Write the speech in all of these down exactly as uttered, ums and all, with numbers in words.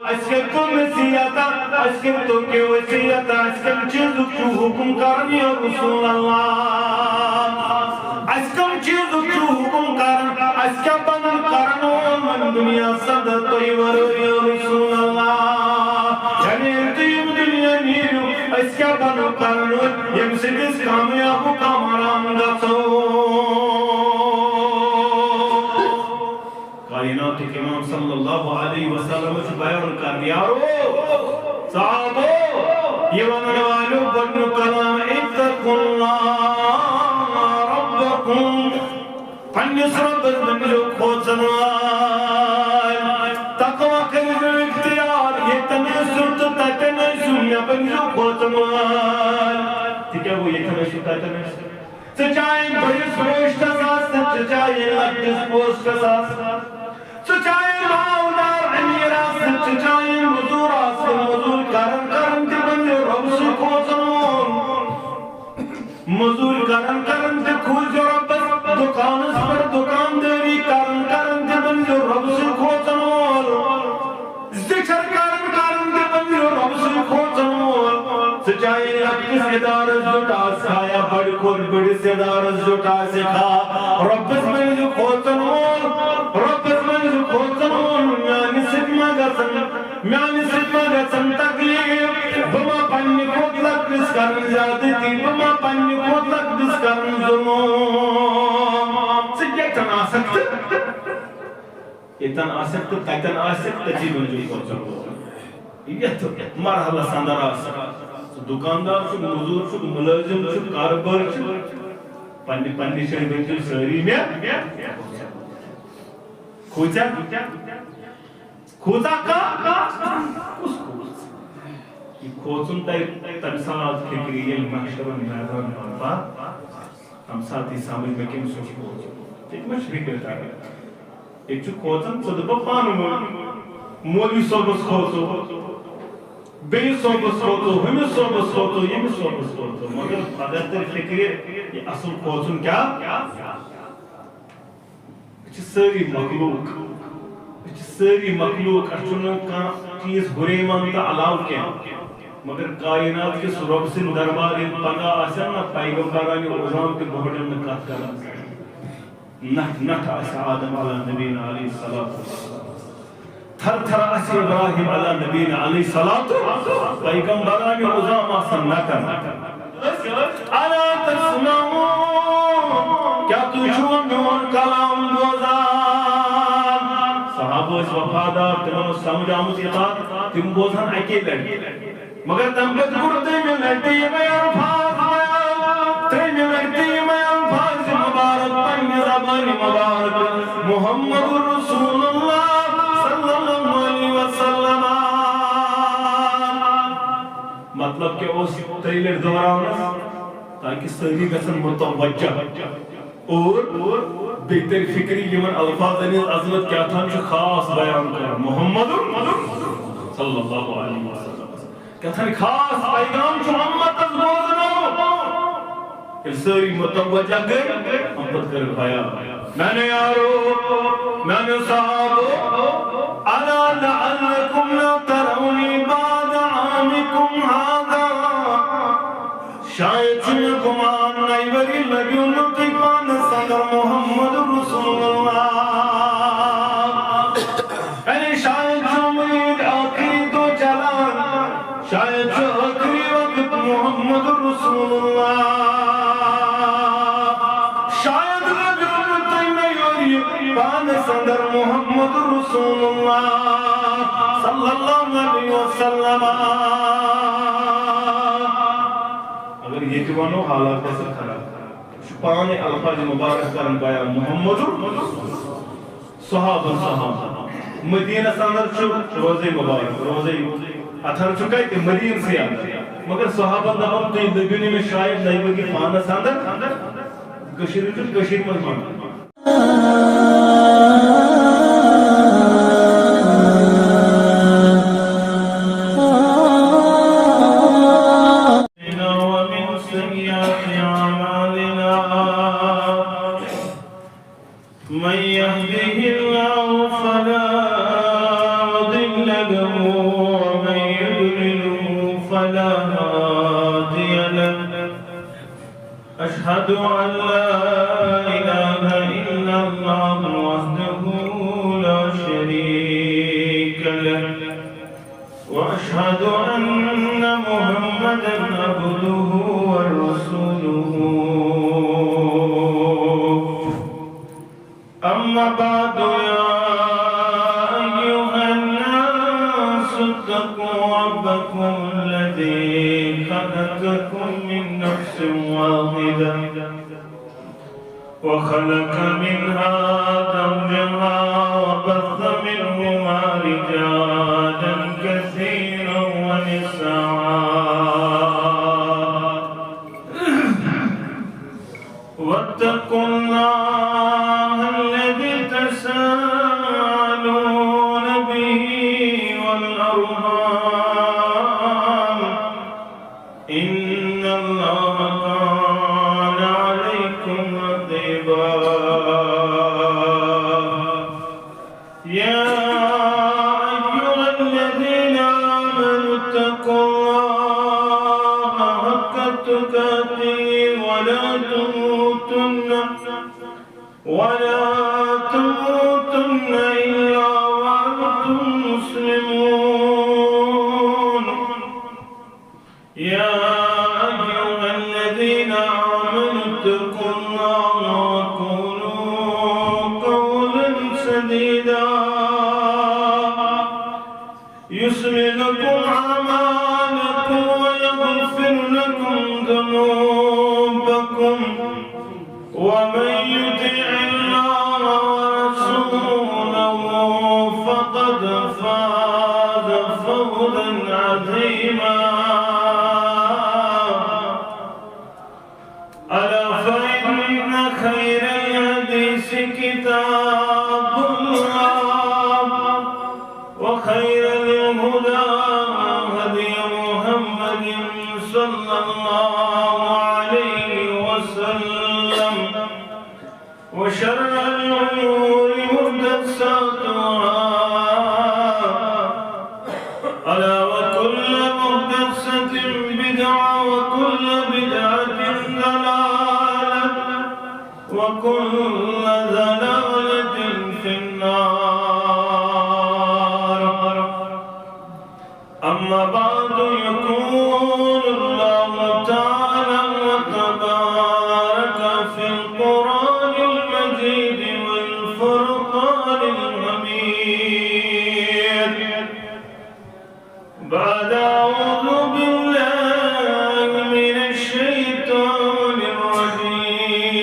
اَسہِ کٔرۍ تو نصیحت، اَسہِ کٔرۍ تو کینٛہہ وصیت، اَسہِ کَمہِ چیٖزُک چھُ حُکُم کَرُن یا رسول اللہ؟ اَسہِ کَمہِ چیٖزُک چھُ حُکُم کَرُن؟ اَسہِ کیٛاہ بَنُن کَرُن وول وۄنۍ دُنیاہَس اَندَر تۄہہِ وَرٲے یا رسول اللہ؟ یعنی ییٚلہِ تُہۍ ییٚمہِ دُنیا نیٖرِو، أسۍ کیٛاہ بَنو کَرُن وٲلۍ ییٚمہِ سۭتۍ أسۍ کامیاب و کامران گژھو؟ کائناتُک امام صلی اللہ علیہ وسلم چھُ بیان کران، یارو، صحابو، یہِ ونن والیو گۄڈنیُک کلام، اتقوا اللہ ربکم، پننِس رۄبس بٔنزیو کھوژن وٲلۍ، تقوی کٔرزیو اختیار، ییٚتٮ۪ن ٲسِو تہٕ تتٮ۪ن ٲسِو، مےٚ بٔنزیو کھوژن وٲلۍ۔ تہِ کیٛاہ گوٚو، ییٚتٮ۪ن ٲسِو تتٮ۪ن ٲسِو؟ ژٕ چاہے بٔڑِس پوسٹس آس تہٕ ژٕ چاہے لۄکٹِس پوسٹس آس، ژٕ چاہے مالدار امیر آس تہٕ ژٕ چاہے مزور آس تہٕ مزور کران کران تہِ بٔنزِ رۄب سُے کھوژن وول۔ مزور کران کران تہِ کھوژِ رۄبس، دُکانس پٮ۪ٹھ دُکاندٲری کران کران تہِ بٔنزِ رۄب سُے کھوژن وول۔ ذکر کرن کرن تہِ بٔنزِ رۄب سُے کھوژن وول۔ ژٕ چاہے لۄکٹِس ادارس زیُٹھ آسکھا یا بڑِ کھۄتہٕ بٔڑِس ادارس زیُٹھ آسکھا، رۄبس بٔنزِ کھوژن وول، رۄبس بٔنزِ کھوژن وول۔ میانہِ سۭتۍ ما گژھن، میانہِ سۭتۍ ما گژھن تکلیف، بہٕ ما پننہِ کھۄتہٕ لۄکٹِس کرن زیادتی، بہٕ ما پننہِ کھۄتہٕ لۄکٹِس کرن ظلم۔ ژٕ کیٛاہ چھَن آسکھ تہٕ؟ ییٚتٮ۪ن آسکھ تہٕ تَتٮ۪ن آسکھ، تٔتی بٔنزِ کھوژن وول۔ یَتھ مرحلس اندر آسکھ، سُہ دُکاندار چھُ، مٔزوٗر چھُ، مُلٲزِم چھُ، کارٕبٲرۍ چھُ، پننہِ پننہِ جایہِ بٔنزِ سٲری مےٚ۔ کھوژیا؟ کھوژا کانٛہہ؟ کُس کھوژ؟ یہِ کھوژُن تۄہہِ تَمہِ ساتہٕ فِکرِ، ییٚلہِ محشرُن میدان واتہِ۔ تَمہِ ساتہٕ یی سمجھ مےٚ کٔمِس اوس کھوژُن۔ ییٚتہِ ما چھِ فِکرِ تَران؟ ییٚتہِ چھُ کھوژان ژٕ تہٕ بہٕ پانہٕ ؤنۍ۔ مولوی صٲبَس کھوژو، بیٚیِس صٲبَس کھوژو، ہُمِس صٲبَس کھوژو، ییٚمِس صٲبَس کھوژو۔ مگر پَگاہ تَرِ فِکرِ، یہِ اَصٕل کھوژُن کیٛاہ؟ أسۍ چھِ سٲری مخلوق۔ أسۍ چھِ سٲری مخلوق۔ اَسہِ چھُنہٕ کانٛہہ چیٖز ہُریمان تہٕ علاوٕ کینٛہہ۔ مگر کائنات کِس رۄب سٕنٛدۍ دربار ییٚلہِ پگاہ آسن نہ، پیغمبرانہِ عظام تہِ بوہڑن نہٕ کتھ کران۔ نٹھ نٹھ آسہِ آدم علیٰ نبینا علیہ الصلوۃ والسلام۔ تھر تھر آسہِ ابراہیم علیٰ نبینا علیہ الصلوۃ۔ پیغمبرانہِ عظام آسن نٹن۔ الا تسمعون، کیٛاہ تُہۍ چھِوا میون کلام بوزان؟ صحابہٕ ٲسۍ وفادار، تِمن اوس سمجھ آمُت اطاعت، تِم بوزہن اَکے لٹہِ۔ مگر تَمہِ پتہٕ کوٚر تٔمۍ لٹہِ یِمے الفاظ بیان، تٔمۍ لٹہِ یِمے الفاظ مبارک پننہِ زبانہِ مبارک محمد رسول اللہ صلی اللہ علیہ وسلم۔ مطلب کیٛاہ اوس ترٛیٚیہِ لٹہِ دہراونس؟ تاکہِ سٲری گژھن متوجہ اور بیٚیہِ ترِ فکرِ یِمن الفاظن ہٕنٛز عظمت کیٛاہ تام چھُ خاص بیان کران محمد صلی اللہ علیہ وسلم۔ کیٛاہ تام خاص پیغام چھُ امتس بوزناوُن۔ ییٚلہِ سٲری متوجہ گٔے، امہِ پتہٕ کٔرٕکھ بیان۔ میانیو یارو، میانیو صحابو، الا لعلکم لا ترونی بعد عامکم هذا۔ شاید چھُ مےٚ گُمان نَیہِ ؤری لَبیو نہٕ تُہۍ پانَس اَندَر محمد رسول اللہ۔ یعنی شاید چھُ عمرٕکۍ ٲخری دۄہ چلان، شاید چھُ ٲخری وقت محمد رسول اللہ۔ شاید لَبیو نہٕ تُہۍ نَیہِ ؤری پانَس اَندَر محمد رسول اللہ صلی اللہ علیہ وسلم۔ اگر ییٚتہِ وَنو، حالات گژھن خراب۔ یہِ چھُ پانے الفاظ مبارک کران بیان، محمد صحابہ، صحابہ۔ مدینس اندر چھُ روزے مبارک، روزے اطہر چھُ کتہِ؟ مدینسٕے اندر۔ مگر صحابن دپان، تُہۍ لٔبِو نہٕ مےٚ شاید نَیہِ ؤری پانس اندر۔ کٔشیٖرِ چھُ، کٔشیٖرِ منٛز وَنان۔ ومن سيئات أعمالنا. من يهده الله فلا مضل له ومن يضلله فلا هادي له. أشهد أن لا إله إلا الله وحده لا شريك له، وأشهد أن محمدا عبده ورسوله. أما بعد، يا أيها الناس اتقوا ربكم الذي خلقكم من نفس واحدة، وخلق منها زوجها، وبث منهما رجالا كثيرا ونساء. واتقوا الله الذي تساءلون به والأرحام، إن الله كان عليكم رقيبا. يا أيها الذين آمنوا اتقوا الله حق تقاته ولا تموتن، ولا تموتن إلا وأنتم مسلمون. يا أيها الذين آمنوا اتقوا الله وقولوا قولا سديدا، يصلح لكم أعمالكم ويغفر لكم ذنوبكم، ومن يطع الله ورسوله فقد فاز فوزا عظيما. ألا فإن خير الحديث كتاب الله، وخير الهدى هدي محمد صلى الله عليه وسلم، وشر الأمور محدثاتها، ألا وكل محدثة بدعة، وكل بدعة ضلالة، وكل ضلالة في النار. أما بعد، يقول الله تعالى وتبارك في القرآن المجيد والفرقان الحميد، بعد أعوذ بالله من الشيطان الرجيم.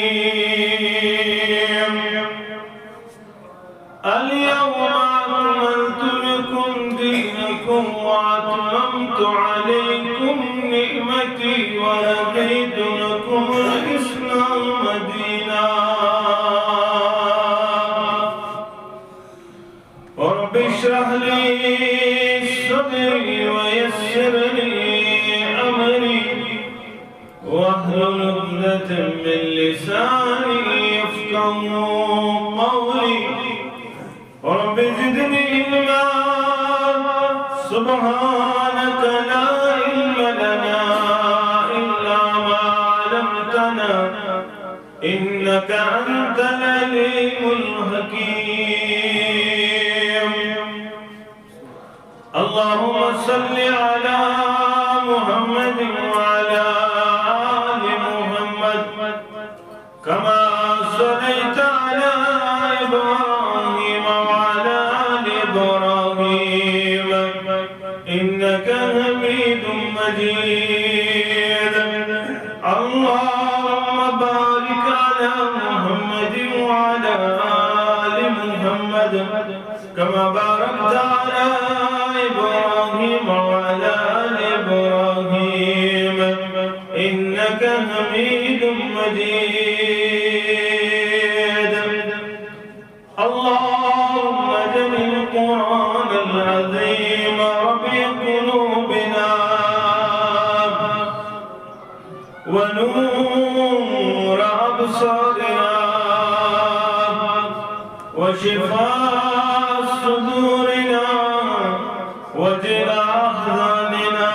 اليوم أكملت لكم دينكم وأتممت عليكم نعمتي ورضيت لكم الإسلام دينا. رب اشرح لي صدري ويسر لي أمري واحلل عقدة من لساني يفقهوا قولي. رب زدني علما. سبحانك لا علم لنا إلا ما علمتنا إنك أنت العليم الحكيم. اللهم صل على محمد وعلى آل محمد كما صليت على إبراهيم وعلى آل إبراهيم إنك حميد مجيد. اللهم بارك على محمد وعلى آل محمد كما باركت على إبراهيم وعلى آل إبراهيم إنك حميد مجيد. اللهم اجعل القرآن العظيم ربيع قلوبنا ونور أبصارنا وشفاء صدورنا إلى أحزاننا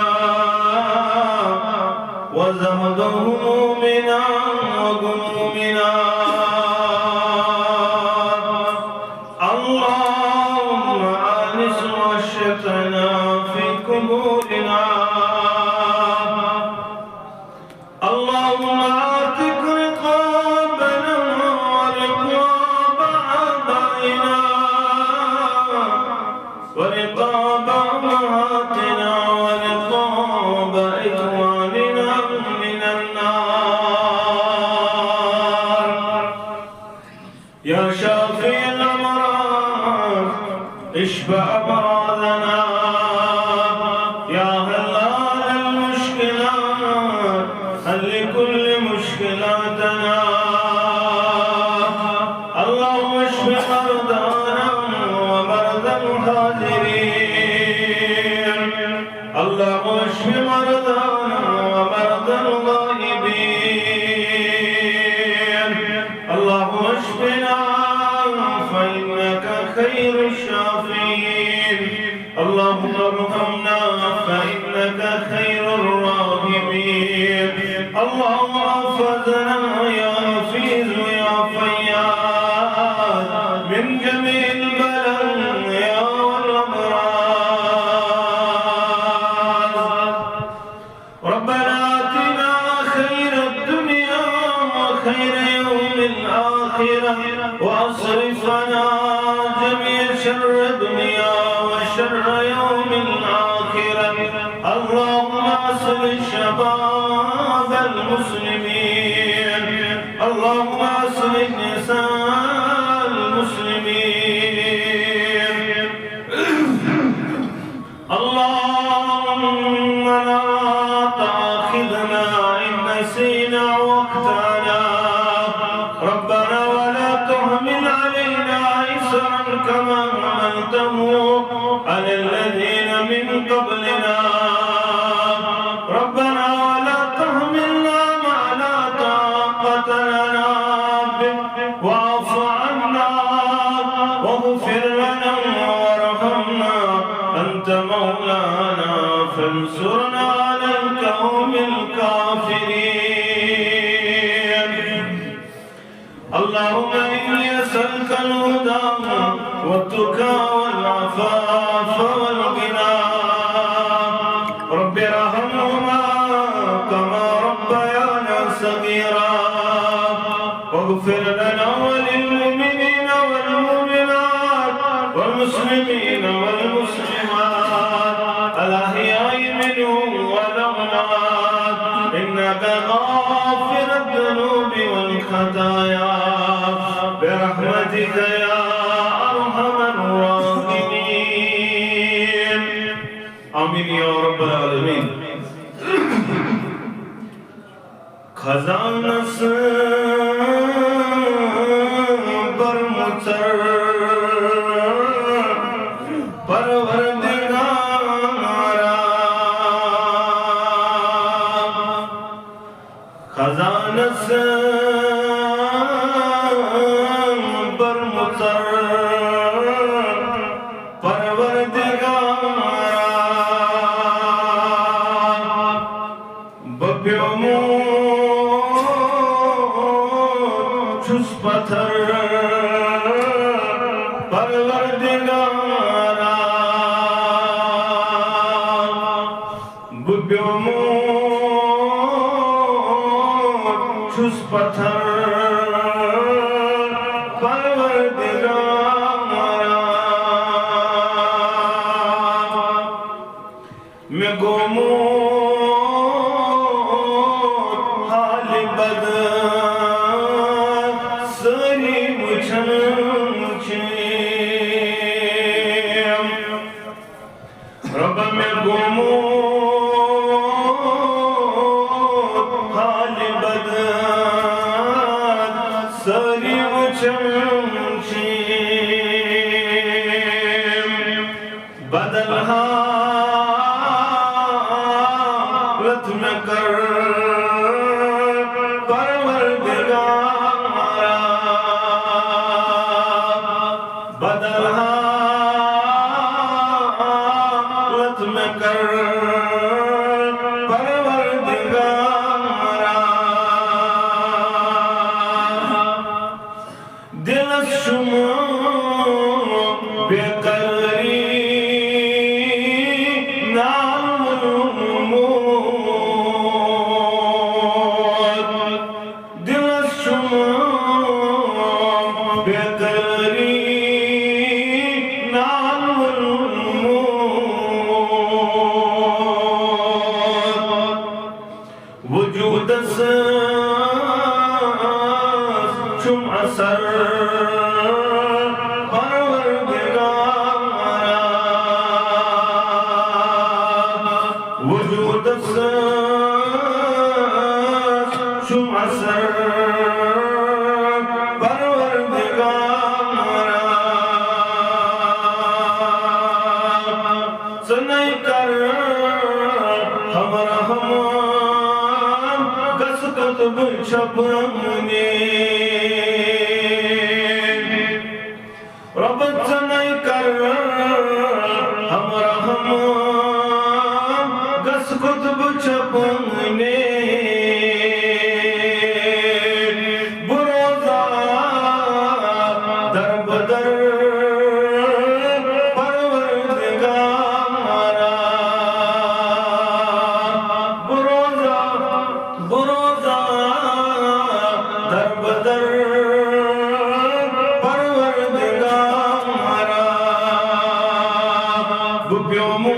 وذهب همومنا وغمومنا. اللهم آنس وحشتنا في قبورنا. اللهم اعتق رقابنا ورقاب آبائنا ورقاب أمهاتنا ورقاب إخواننا من النار. يا شافي الأمراض، اشف أمراضنا. يا حلال المشكلات، حل كل مشكلاتنا. اللهم اشف مرضانا ومرضى الحاضرين. اللهم اشف مرضانا ومرضى الغائبين. اللهم اشفنا فإنك خير الشافين. اللهم ارحمنا فإنك خير الراحمين. اللهم احفظنا يا حفيظ يا فياض من جميع البلايا والأمراض. ربنا آتنا خير الدنيا وخير يوم الآخرة واصرف عنا جميع شر الدنيا وشر يوم الآخرة. اللهم أصلح شباب المسلمين. اللهم أصلح نساء المسلمين. اللهم لا تؤاخذنا إن نسينا أو أخطأنا. ربنا ولا تحمل علينا إصرا كما حملته على الذين من قبلنا. ربنا ولا تحملنا ما لا طاقة لنا به واعف عنا واغفر لنا وارحمنا أنت مولانا فانصرنا على القوم الكافرين. اللهم إني أسألك الهدى والتقى والعفاف والغنى. رب ارحمهما كما ربيانا صغيرا. واغفر لنا وللمؤمنين والمؤمنات والمسلمين والمسلمات الأحياء منهم والأموات إنك غافر الذنوب والخطايا برحمتك يا أرحم الراحمين. آمين يا رب العالمين. خزانس برمُت ژر پروردگارا۔ خزانس برمُت ژر پروردگارا۔ بہٕ پیومُت چھُس پتھر پروردگارا۔ بہٕ پیومُت چھُس پتھر پروردگارا۔ مےٚ گوٚمُت حالہِ بد سٲری وٕچھان چھِ۔ رۄبا مےٚ گوٚمُت حالہِ بد سٲری وٕچھان چھِ۔ بدل حالت مےٚ کر پروردگارا۔ بدل حالت کر پروردگارا۔ دلس چھُم بے قراری نالُن موت۔ دلس چھُم بے قراری نالُن موت۔ وجودس چھُم اثر پروردگارا۔ وجودس چھُم اثر پروردگارا۔ ژٕ نے کر ہم رحمان، گژھ قطب چھپنے۔ رب ژٕ نے کر ہم رحمان، گژھ قطب چھپنے۔ بہٕ روزا دربدر پروردگارا۔ بہٕ روزا، بہٕ روزا دربدر پروردگارا۔ بہٕ پیومُت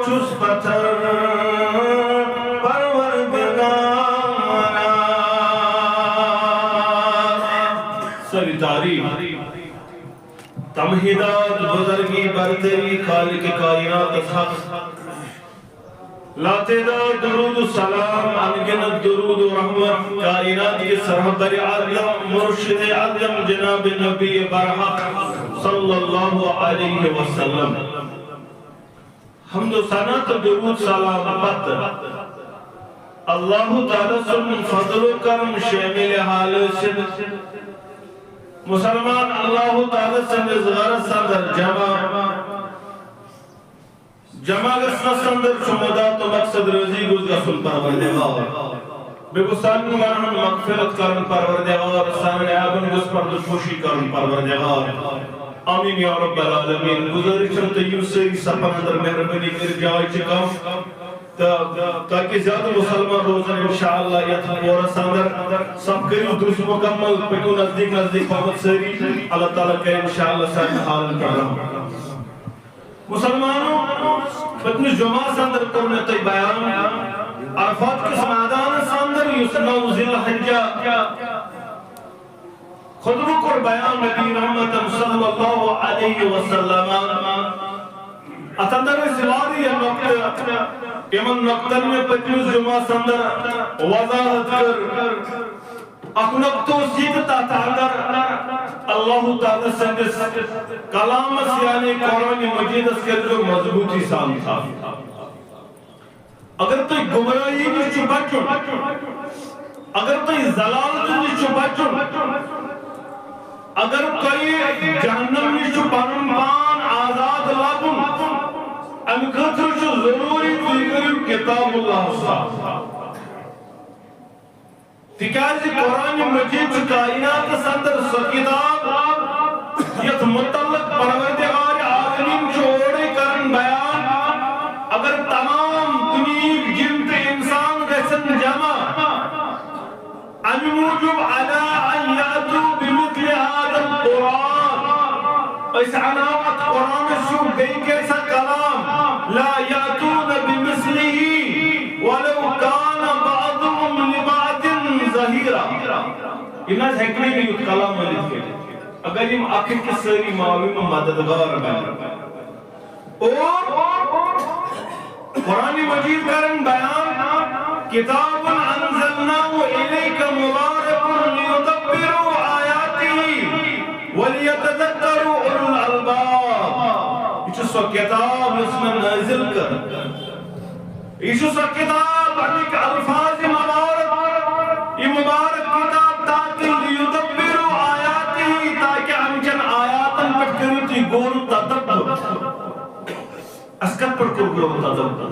چھُس پتھر پروردگارا۔ سٲری تعریف، تمہیدات، بزرگی، برتری، خالق کائنات حق، لاتعداد درود و سلام، انگنت درود و رحمت، کائنات کے سرحبر اعظم، مرشد اعظم جناب نبی برحق صلی اللہ علیہ وسلم۔ حمد و ثنا تہٕ درود سلام پتہٕ اللہ تعالیٰ سُنٛد فضل و کرم شامل حال ٲسِتھ، مسلمان اللہ تعالیٰ سٕنٛدِس گرس اندر جمع، جمع گژھنس اندر چھُ مدا تہٕ مقصد رٲضی گوٚژھ گژھُن پروردگار۔ بیٚیہِ گوٚژھ سانٮ۪ن گناہن مغفرت کرُن پروردگار، سانٮ۪ن عیبن گوٚژھ پردٕ پوشی کرُن پروردگار۔ آمین یا رب العالمین۔ گزارش چھم تُہۍ یِیِو سٲری صفن اندر، مہربٲنی کٔرِتھ، جاے چھِ کم تہٕ تاکہ زیادٕ مسلمان روزن انشاءاللہ یتھ پورس اندر۔ صف کٔرِو درست مکمل، پٔکِو نزدیٖک نزدیٖک پہمتھ سٲری، اللہ تعالیٰ کرِ انشاءاللہ سانٮ۪ن حالن پٮ۪ٹھ رحم۔ مسلمانو، پٔتمِس جمعس اندر کوٚر مےٚ تۄہہِ بیان، عرفات کِس میدانس اندر یُس نو ذی الحجہ خطبہٕ کوٚر بیان نبی رحمت صلی اللہ علیہ وسلم۔ اتھ اندر ٲسۍ واریاہ نۄقطہٕ، یِمن نۄقطن مےٚ پٔتمِس جمعس اندر وضاحت کٔر۔ اکھ نۄقطہٕ اوس یہِ تہِ، تتھ اندر اللہ تعالیٰ سٕنٛدِس کلامس یعنی قرآن مجیدس کٔرۍزیو مضبوٗطی سان تھپھ۔ اگر تۄہہِ گمراہی نِش چھُ بچُن، اگر تۄہہِ ضلالت نِش چھُ بچُن، اگر تۄہہِ جہنم نِش چھُ پنُن پان آزاد لبُن، امہِ خٲطرٕ چھُ ضروٗری تُہۍ کٔرِو کتاب اللہ سان۔ تِکیازِ قرآن مجید چھُ کائناتس اندر سۄ کتاب، یتھ متعلق پروردگار عالمین چھُ اورے کران بیان۔ اگر تمام دنیاہٕکۍ جن تہٕ انسان گژھن جمع، امہِ موٗجوٗب، علی ان یأتوا بمثل هذا القرآن۔ أسۍ اَنہو اَتھ قرآنَس ہیوٗ بیٚیہِ کینٛژھا کلام۔ لا یأتون بمثله ولو کان بعضهم لبعض ظهیرا۔ یِم نہ حظ ہیٚکہِ نہٕ یُتھ کلام ؤنِتھ کینٛہہ، اگر یِم اکھ أکِس سٲری معاون و مددگار بنن۔ اور قرآن مجید کرن بیان، کتاب انزلناه الیک مبارک لیدبروا آیاته ولیتذکروا اولو الالباب۔ یہِ چھِ سۄ کتاب یۄس مےٚ نٲزِل کٔر۔ یہِ چھِ سۄ کتاب، اَمِکۍ الفاظ مبارک، یہِ مبارک کتاب، تاکہ لیدبروا آیاته، تاکہ اَمہِ چٮ۪ن آیاتن پٮ۪ٹھ کٔرِو تُہۍ غور و تدبر۔ اَسہِ کَتھ پٮ۪ٹھ کوٚر غور و تدبر؟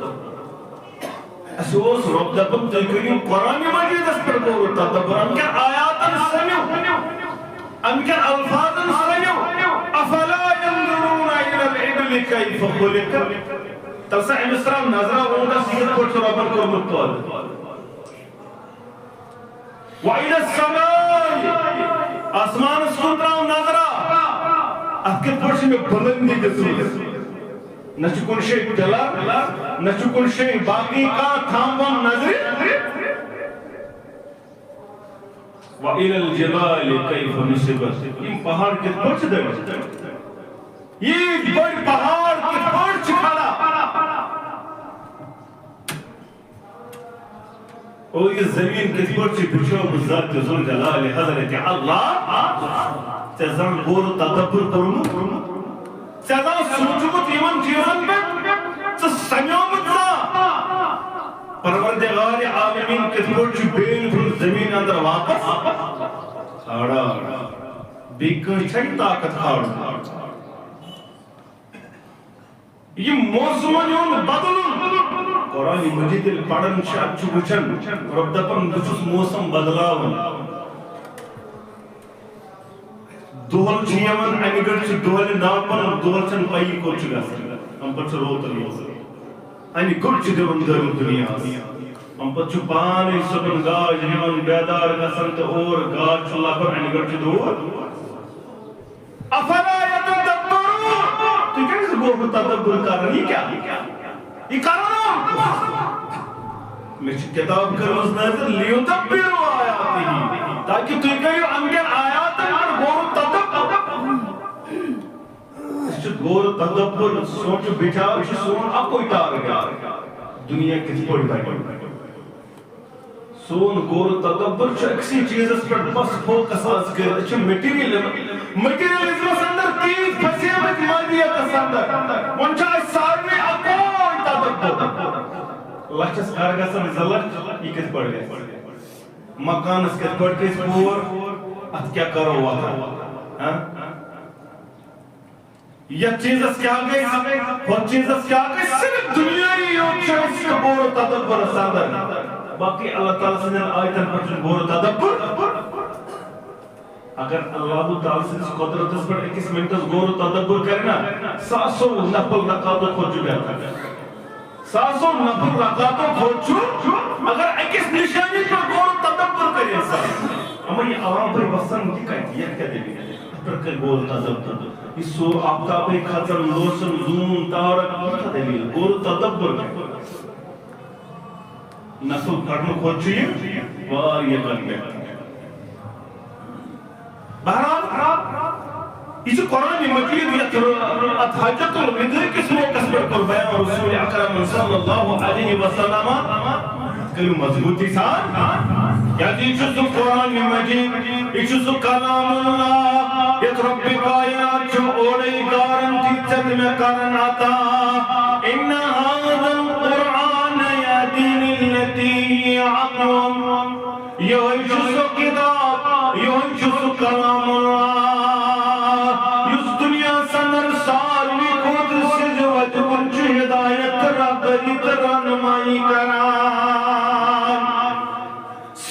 اَسہِ اوس رۄب دَپان، تُہۍ کٔرِو قرآن مجیدَس پٮ۪ٹھ غور و تدبر، اَمہِ کٮ۪ن آیاتَن سٔنِو، اَمہِ کٮ۪ن الفاظَن سٔنِو۔ افلا ينظرون الى الابل كيف خلقت۔ تَلہٕ سا أمِس ترٛاو نظرا اوٗنٹَس، یہِ کِتھ پٲٹھۍ چھُ رۄبَن کوٚرمُت پٲدٕ۔ وَإِلَى السَّمَاءِ، آسمانَس کُن ترٛاو نظرا، اَتھ کِتھ پٲٹھۍ چھِ مےٚ بُلندی دِژمٕژ۔ نہ چھُ کُنہِ جایہِ pillar، نہ چھُ کُنہِ جایہِ باقٕے کانٛہہ تھامہٕ وامہٕ نظرِ۔ وَإِلَى الْجِبَالِ كَيْفَ نُصِبَتْ، یِم پہاڑ کِتھ پٲٹھۍ چھِ دٔرمٕتۍ؟ ییٖتۍ بٔڑۍ پہاڑ کِتھ پٲٹھۍ چھِ کھڑا؟ او، یہِ زٔمیٖن کِتھ پٲٹھۍ چھِ بِچھٲومٕژ ذاتِ ذوالجلال حضرت اللہ؟ ژےٚ زَن غور و تدبر کوٚرمُت؟ ژےٚ زَن سوٗنٛچمُت یِمَن چیٖزَن پٮ۪ٹھ؟ ژٕ سَمیومُت زانٛہہ؟ پروردگار عالمین کِتھ پٲٹھۍ چھُ بیٚیہِ پھِرِ زٔمیٖن اندر واپس کھالان؟ بیٚیہِ کٲنٛسہِ چھا یہِ طاقت کھالُن؟ یہِ موسمن ہُنٛد بدلُن۔ قرآن مجید ییٚلہِ پران چھِ، اَتہِ چھُ وٕچھان، رۄب دَپان، بہٕ چھُس موسم بدلاوان۔ دۄہل چھِ یِوان، اَنہِ گٔٹۍ چھِ دۄہلہِ ناپان، دۄہل چھَنہٕ پَیی کوٚت چھُ گژھان، اَمہِ پَتہٕ چھُ روتَل یِوان۔ اَنہِ گٔٹۍ چھِ دِوان دٲرِتھ دُنیاہَس، اَمہِ پَتہٕ چھُ پانَے صُبحن گاش دِوان، بیدار گژھان تہٕ اور گاش چھُ لَبان، اَنہِ گٔٹۍ چھِ دوٗر۔ افلا یتدبرون، تُہۍ کیٛازِ گوٚو نہٕ تدبر کران؟ یہِ کیٛاہ؟ یہِ کران اوس؟ مےٚ چھِ کِتاب کٔرمٕژ نٲزِل، لیدبروا آیاتہ، تاکہِ تُہۍ کٔرِو اَمہِ کٮ۪ن آیاتن پٮ۪ٹھ غور و تدبر۔ أسۍ چھِ غور و تدبر، سونٛچُن بِچار چھُ سون اَکُے target۔ دُنیا کِتھ پٲٹھۍ بَنہِ؟ سون غور و تدبر چھُ أکسٕے چیٖزس پٮ۪ٹھ بس focus آز کٔرِتھ۔ أسۍ چھِ material-، materialism-س اندر تیٖتۍ پھسیمٕتۍ مادیتس اندر۔ وۄنۍ چھُ اَسہِ سارنٕے اکوے تدبر۔ لچھس کر گژھن زٕ لچھ، یہِ کِتھ پٲٹھۍ گژھِ؟ مکانس کِتھ پٲٹھۍ گژھِ پوٗر؟ اتھ کیٛاہ کرو وۄتھان؟ ہاں؟ یتھ چیٖزس کیٛاہ گژھِ، ہُتھ چیٖزس کیٛاہ گژھِ، صرف دُنیاہی یوت چھُ أسۍ غور و تدبرس اندر۔ باقٕے اللہ تعالیٰ سٕنٛدٮ۪ن آیتن پٮ۪ٹھ چھُنہٕ غور و تدبر۔ اگر اللہ تعالیٰ سٕنٛدِس قۄدرتس پٮ۪ٹھ أکِس منٹس غور و تدبر کرِ نا، ساسو نفل رکعتو کھۄتہٕ چھُ بہتر۔ ساسو نفل رکعتو کھۄتہٕ چھُ، اگر أکِس نشٲنی پٮ۪ٹھ غور و تدبر کرِ انسان، اما یہِ آبے وسان تہِ کتہِ، یتھ کیٛاہ دٔلیٖل؟ اتھ پٮ۪ٹھ کٔرۍ غور و تدبر۔ یہِ سُہ آفتابے کھژان، لوسان، زوٗن، تارک، یہِ کیٛاہ دٔلیٖل؟ غور و تدبر کرِ۔ نفل پرنہٕ کھۄتہٕ چھُ یہِ واریاہ کم بہتر۔ بہرحال، یہِ چھُ قرآن مجید، یتھ اتھ حجۃ الوداع کِس موقعس پٮ۪ٹھ کوٚر بیان رسول اکرم صلی اللہ علیہ وسلم۔ کٔرِو مضبوٗطی سان، کیٛازِ یہِ چھُ سُہ قرآن مجید، یہِ چھُ سُہ کلام اللہ، یتھ رب کائنات چھُ اورے گارنٹی ژےٚ تہٕ مےٚ کران عطا۔ ان هذا القرآن يهدي للتي هي اقوم۔ یہوے چھُ سُہ کتاب، یہوے چھُ سُہ کلام اللہ، یُس دُنیاہس اندر ساروی کھۄتہٕ سیٚزِ وتہِ کُن چھُ ہدایت تہٕ رہبری تہٕ رہنمائی کران۔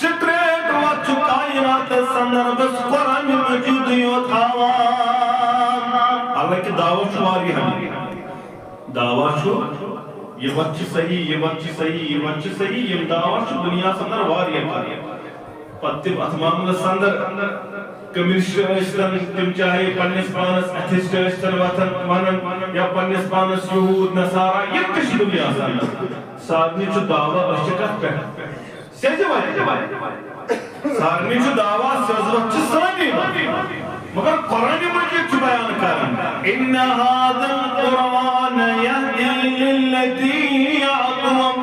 Straight وتھ چھُ کائناتس اندر بس قرآن مجیدٕے یوت ہاوان۔ حالانکہ دعویٰ چھُ واریاہ۔ دعویٰ چھُ، یہِ وتھ چھِ صحیح، یہِ وتھ چھِ صحیح، یہِ وتھ چھِ صحیح، یِم دعویٰ چھِ دُنیاہس اندر واریاہ کران۔ پتہٕ تِم اتھ معاملس اندر کمیونسٹ ٲسۍتن، تِم چاہے پننِس پانس ایتھیسٹ ٲسۍتن وتھن ونان، یا پننِس پانس یہود نصارا، یِم تہِ چھِ دُنیاہس اندر۔ سارنٕے چھُ دعویٰ، أسۍ چھِ کتھ پٮ۪ٹھ؟ سیٚزِ وتہِ۔ سارنٕے چھُ دعویٰ، سیٚزِ وتھ چھِ سٲنی وتھ۔ مگر قرآن مجید چھُ بیان کران، ان هذا القرآن يهدي للتي هي اقوم۔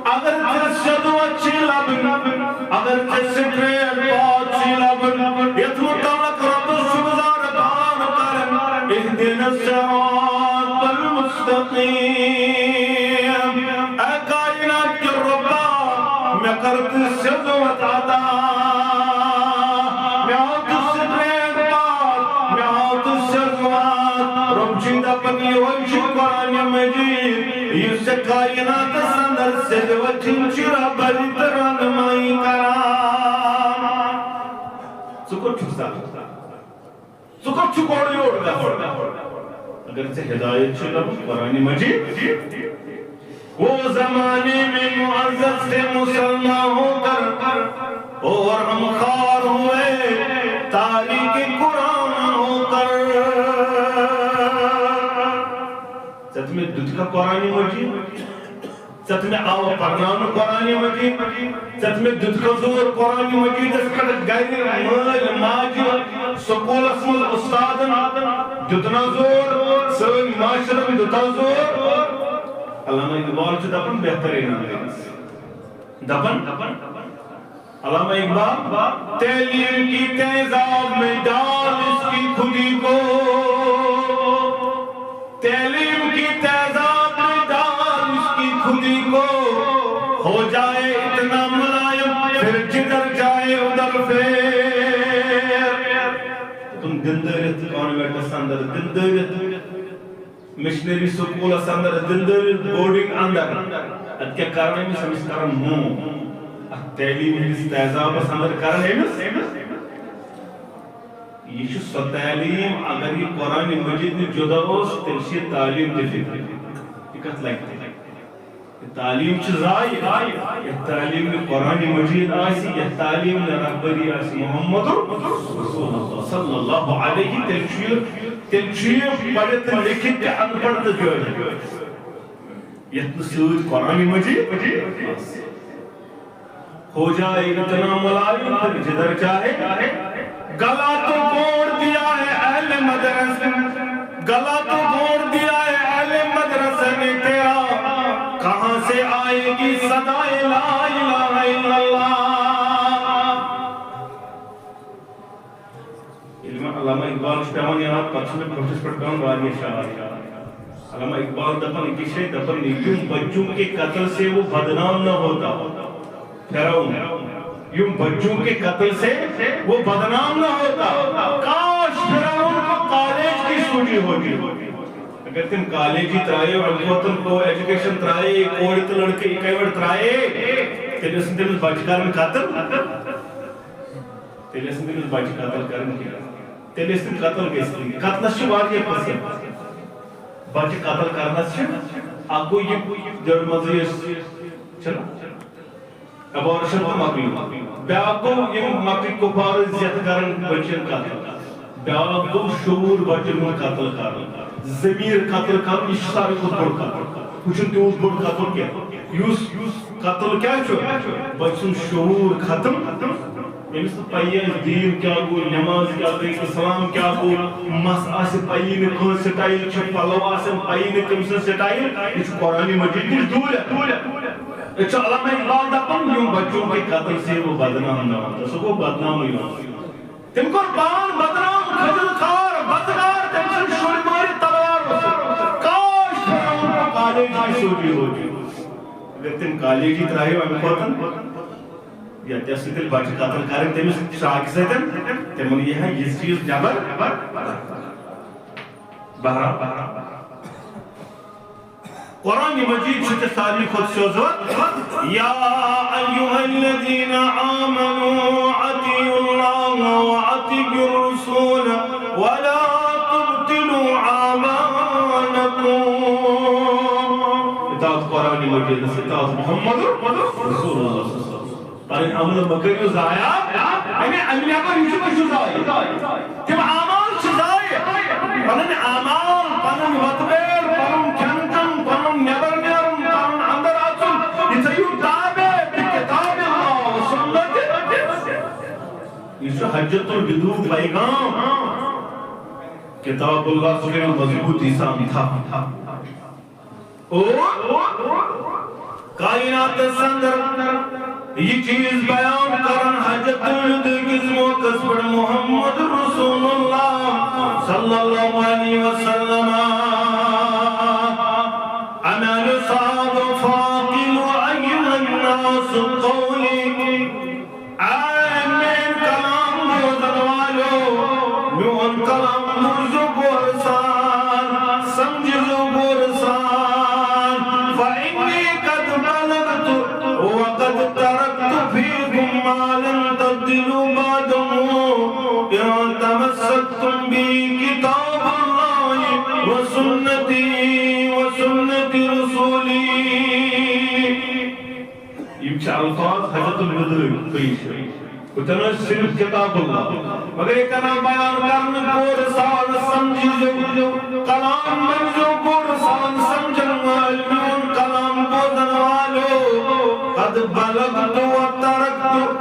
اگر ژےٚ سیٚزِ وتھ چھِ لبٕنۍ، اگر ژےٚ straight path چھِ لبٕنۍ، یتھ متعلق رۄبس چھُ گُزار پان کران، اهدنا الصراط المستقيم۔ اے کائنات کہِ رۄبا، مےٚ کر تہٕ سیٚزِ وتھ عطا۔ مےٚ ہاو تہٕ straight path، مےٚ ہاو تہٕ سیٚزِ وتھ۔ رۄب چھُے دپان، یِہوٚے چھُ قرآن۔ قرآن مجید، یُس ژےٚ کائناتس اندر سیٚدِ وتھِ ہُنٛد چھُ رہبری تہٕ رہنمائی کران۔ ژٕ کوٚت چھُکھ ژلان؟ ژٕ کوٚت چھُکھ اورٕ یور گژھان؟ اگر ژےٚ ہدایت چھِ لبُن قرآن مجید، وہ زمانے میں معزز تھے مسلمان ہو کر، اور ہم خوار ہوئے تاریک قرآن ہو کر۔ ژےٚ تہٕ مےٚ دیُتکھا قرآن مجید؟ ژےٚ تہٕ مےٚ آو پرناونہٕ قرآن مجید؟ ژےٚ تہٕ مےٚ دیُتکھا زور قرآن مجیدس پٮ۪ٹھ؟ گرِ مٲلۍ ماجہِ، سکوٗلس منٛز استادن دیُتنا زور؟ سٲنۍ معاشرن دیُتا زور؟ علامہ اقبال چھُ دپان بہترین انداز، دپان، علامہ اقبال، تعلیم کی تیزاب میں ڈال اس کی خودی کو، تعلیم کی تیزاب میں ڈال اس کی خودی کو، ہو جائے اتنا ملائم، پھر جدھر جائے ادھر پھیر۔ تم دندرت کانوینٹس اندر دندرت، مشنری سکولس اندر، دندرت بورڈنگ اندر، اتہِ کیٛاہ کران أمِس؟ أمِس کران موم۔ اتھ تعلیٖم ہٕنٛدِس تیزابس اندر کران أمِس۔ یہِ چھُ سۄ تعلیٖم، اگر یہِ قرآن مجید نِش جُدا اوس، تیٚلہِ چھِ یہِ تعلیٖم تہِ فِکرِ۔ یہِ کتھ لگہِ تیٚلہِ؟ یہِ تعلیٖم چھِ ضایع۔ یتھ تعلیٖم نہٕ قرآن مجید آسہِ، یتھ تعلیٖم نہٕ رہبری آسہِ محمد رسول اللہ صلی اللہ علیہ، تیٚلہِ چھُ یہِ، تیٚلہِ چھُ یہِ پٔرِتھ لیکھِتھ تہِ ان پڑھ تہٕ جٲہِل۔ یتھ نہٕ سۭتۍ قرآن مجید۔ ہو جائے اتنا ملائم پھر جدھر چاہے۔ گلا تو گھونٹ دیا ہے اہل مدرسہ، گلا تو گھونٹ دیا ہے اہل مدرسہ نے تیرا، کہاں سے آئے گی صدائے لا الہ الا اللہ؟ ییٚلہِ وۄنۍ علامہ اقبال چھُ پٮ۪وان یاد، پتہٕ چھُ مےٚ کھوٹھِس پٮ۪ٹھ پٮ۪وان واریاہ شعر یاد۔ علامہ اقبال دپان أکِس جایہِ، دپان، یِم بچوں کے قتل سے وہ بدنام نہ ہوتا، فرعون، یِم بچوں کے قتل سے وہ بدنام نہ ہوتا، کاش فرعون کو کالج کی چھٹی ہوتی۔ اگر تٔمۍ کالج ترٛایے، اَمہِ کھۄتہٕ کو ایجوکیشن ترٛایے، کورِ تہٕ لڑکہٕ اِکے وٹہٕ ترٛایے، تیٚلہِ ٲسۍ نہٕ تٔمِس بچہِ کران قتل۔ تیٚلہِ ٲسۍ نہٕ تٔمِس بچہِ قتل کران کینٛہہ۔ تیٚلہِ ٲسۍ تِم قتل گٔژھۍتھٕے۔ قتلس چھِ واریاہ قٕسم۔ بچہِ قتل کرنس چھِ اکھ گوٚو یہِ دٔڑ منٛزٕے ٲسۍ، چھِنہ؟ Abortion تہٕ مۄکلیو۔ بیٛاکھ گوٚو یِم مکٕکۍ کُفار ٲسۍ زیتھٕ کران بچن قتل۔ بیٛاکھ گوٚو شعوٗر بچن ہُنٛد قتل کرُن۔ ضمیٖر قتل کرُن، یہِ چھُ ساروی کھۄتہٕ بوٚڑ قتل۔ ہُہ چھُنہٕ تیوٗت بوٚڑ قتل کینٛہہ۔ یُس قتل کیٛاہ چھُ؟ بچہٕ سُنٛد شعوٗر ختم۔ أمِس نہٕ پَیی آسہِ دیٖن کیٛاہ گوٚو، نٮ۪ماز کیٛاہ گٔے، اِسلام کیٛاہ گوٚو، مَس آسہِ پَیی نہٕ کٲنٛسہِ style چھِ، پَلو آسن پَیی نہٕ کٔمۍ سٕنٛز style۔ یہِ چھُ قرآنِ مجیٖد نِش دوٗرٮ۪تھ۔ أسۍ چھِ علامہ اقبال دَپان، یِم بچوں کے قتل سے وہ بدنام نہ ہوتا، سُہ گوٚو بدنامٕے یوت۔ تٔمۍ کوٚر پان بدنام، کھٔجر خار، بزگار، تٔمۍ سٕنٛدۍ شُرۍ مٲرِتھ تلوار اوس۔ کاش فرعون کو کالج کی چھٹی ہوتی۔ اگر تٔمۍ کالجی ترٛایو اَمہِ کھۄتہٕ، یا تہِ ٲسۍ تیٚلہِ بچہِ قتل کرٕنۍ تٔمِس شراکہِ سۭتۍ، تِمن یی ہا یہِ چیٖز نٮ۪بر۔ بہرحال، قرآن مجید چھُ تہِ ساروی کھۄتہٕ سیوٚد وَتھ۔ یا ایھا الذین آمنوا اطیعوا اللہ و اطیعوا الرسول ولا تبطلوا اعمالکم۔ اطاعت قرآن مجیدس، اطاعت محمد رسول اللہ صلی اللہ علیہ وسلم۔ پنٕنۍ عمل مہ کٔرِو ضایع۔ یعنی اَمہِ نٮ۪بر یہِ چھُ، یہِ چھُ ضایع۔ تِم اعمال چھِ ضایع۔ پنٕنۍ اعمال، پنُن وۄتھٕ بیٚہُن، پنُن کھٮ۪ن چٮ۪ن، پنُن نٮ۪بر نیرُن، پنُن اندر اژُن، یہِ تھٲیِو تابع بکتاب اللہ و سنت۔ یہِ چھُ حجۃ الوداع پیغام۔ کتاب اللہ سُہ کٔرِو مضبوٗطی سان تھپھ۔ اور کائناتس اندر یہِ چیٖز بیان کران حجۃ الوداع کِس موقعس پٮ۪ٹھ محمد رسول اللہ صلی اللہ علیہ وسلم۔ امیان صاحب فاقم ایھا الناس قولی۔ اے میٲنۍ کلام بوزن والو، میون کلام بوٗزِو غورٕ سان، سمجھِو غورٕ سان۔ حجۃ الوداع پیش۔ وٕچھان ٲسۍ صرف کتاب اللہ، مگر ییٚتٮ۪ن آو بیان کرنہٕ، غور سان سمجھزیو، کلام بنزیو، غور سان سمجھن وٲلۍ، میون کلام بوزن والو، قد بلغت و ترکت،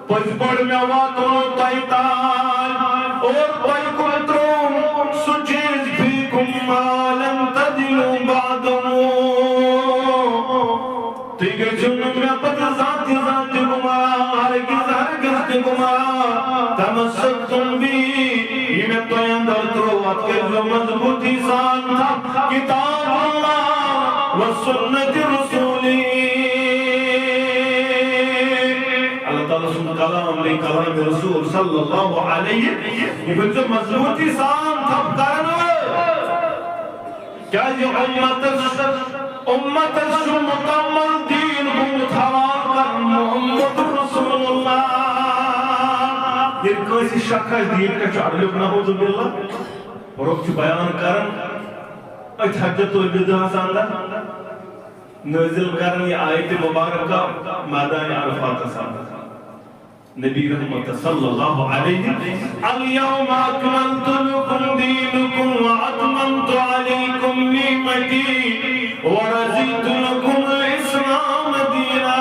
پٔزۍ پٲٹھۍ مےٚ واتنو تۄہہِ تام، اور تۄہہِ کُن ترٛووُم سُہ چیٖز، فیکم ما لن تضلوا بعدہ۔ تُہۍ گٔژھِو نہٕ مےٚ پتہٕ زانٛہہ تہِ زانٛہہ تہِ گُمراہ، ہرگز ہرگز تہِ گُمراہ۔ تمسکتم بہ، یہِ مےٚ تۄہہِ اندر ترٛوو، اتھ کٔرۍزیو مضبوٗطی سان تھپھ۔ کتاب اللہ و سنت رسولہ۔ اللہ تعالیٰ سُنٛد کلام بیٚیہِ کلام رسول صلی اللہ علیہ، یہِ کٔرۍزیو مضبوٗطی سان تھپھ کرن وٲلۍ۔ کیازِ امتس، امتس چھُ مکمل دیٖن گوٚمُت حوالہٕ کرنہٕ محمد رسول اللہ۔ ییٚلہِ کٲنٛسہِ شک آسہِ دیٖن کیٛاہ چھُ اڈلیُک، نعوذ باللہ، رۄخ چھُ بیان کران، أتھۍ حجۃ الوداعس اندر نٲزِل کران یہِ آیت مبارکہ میدان عرفاتس اندر۔ نبی رحمت صلی اللہ علیہ، الیوم اکملت لکم دینکم و اتممت علیکم نعمتی و رضیت لکم الاسلام دینا۔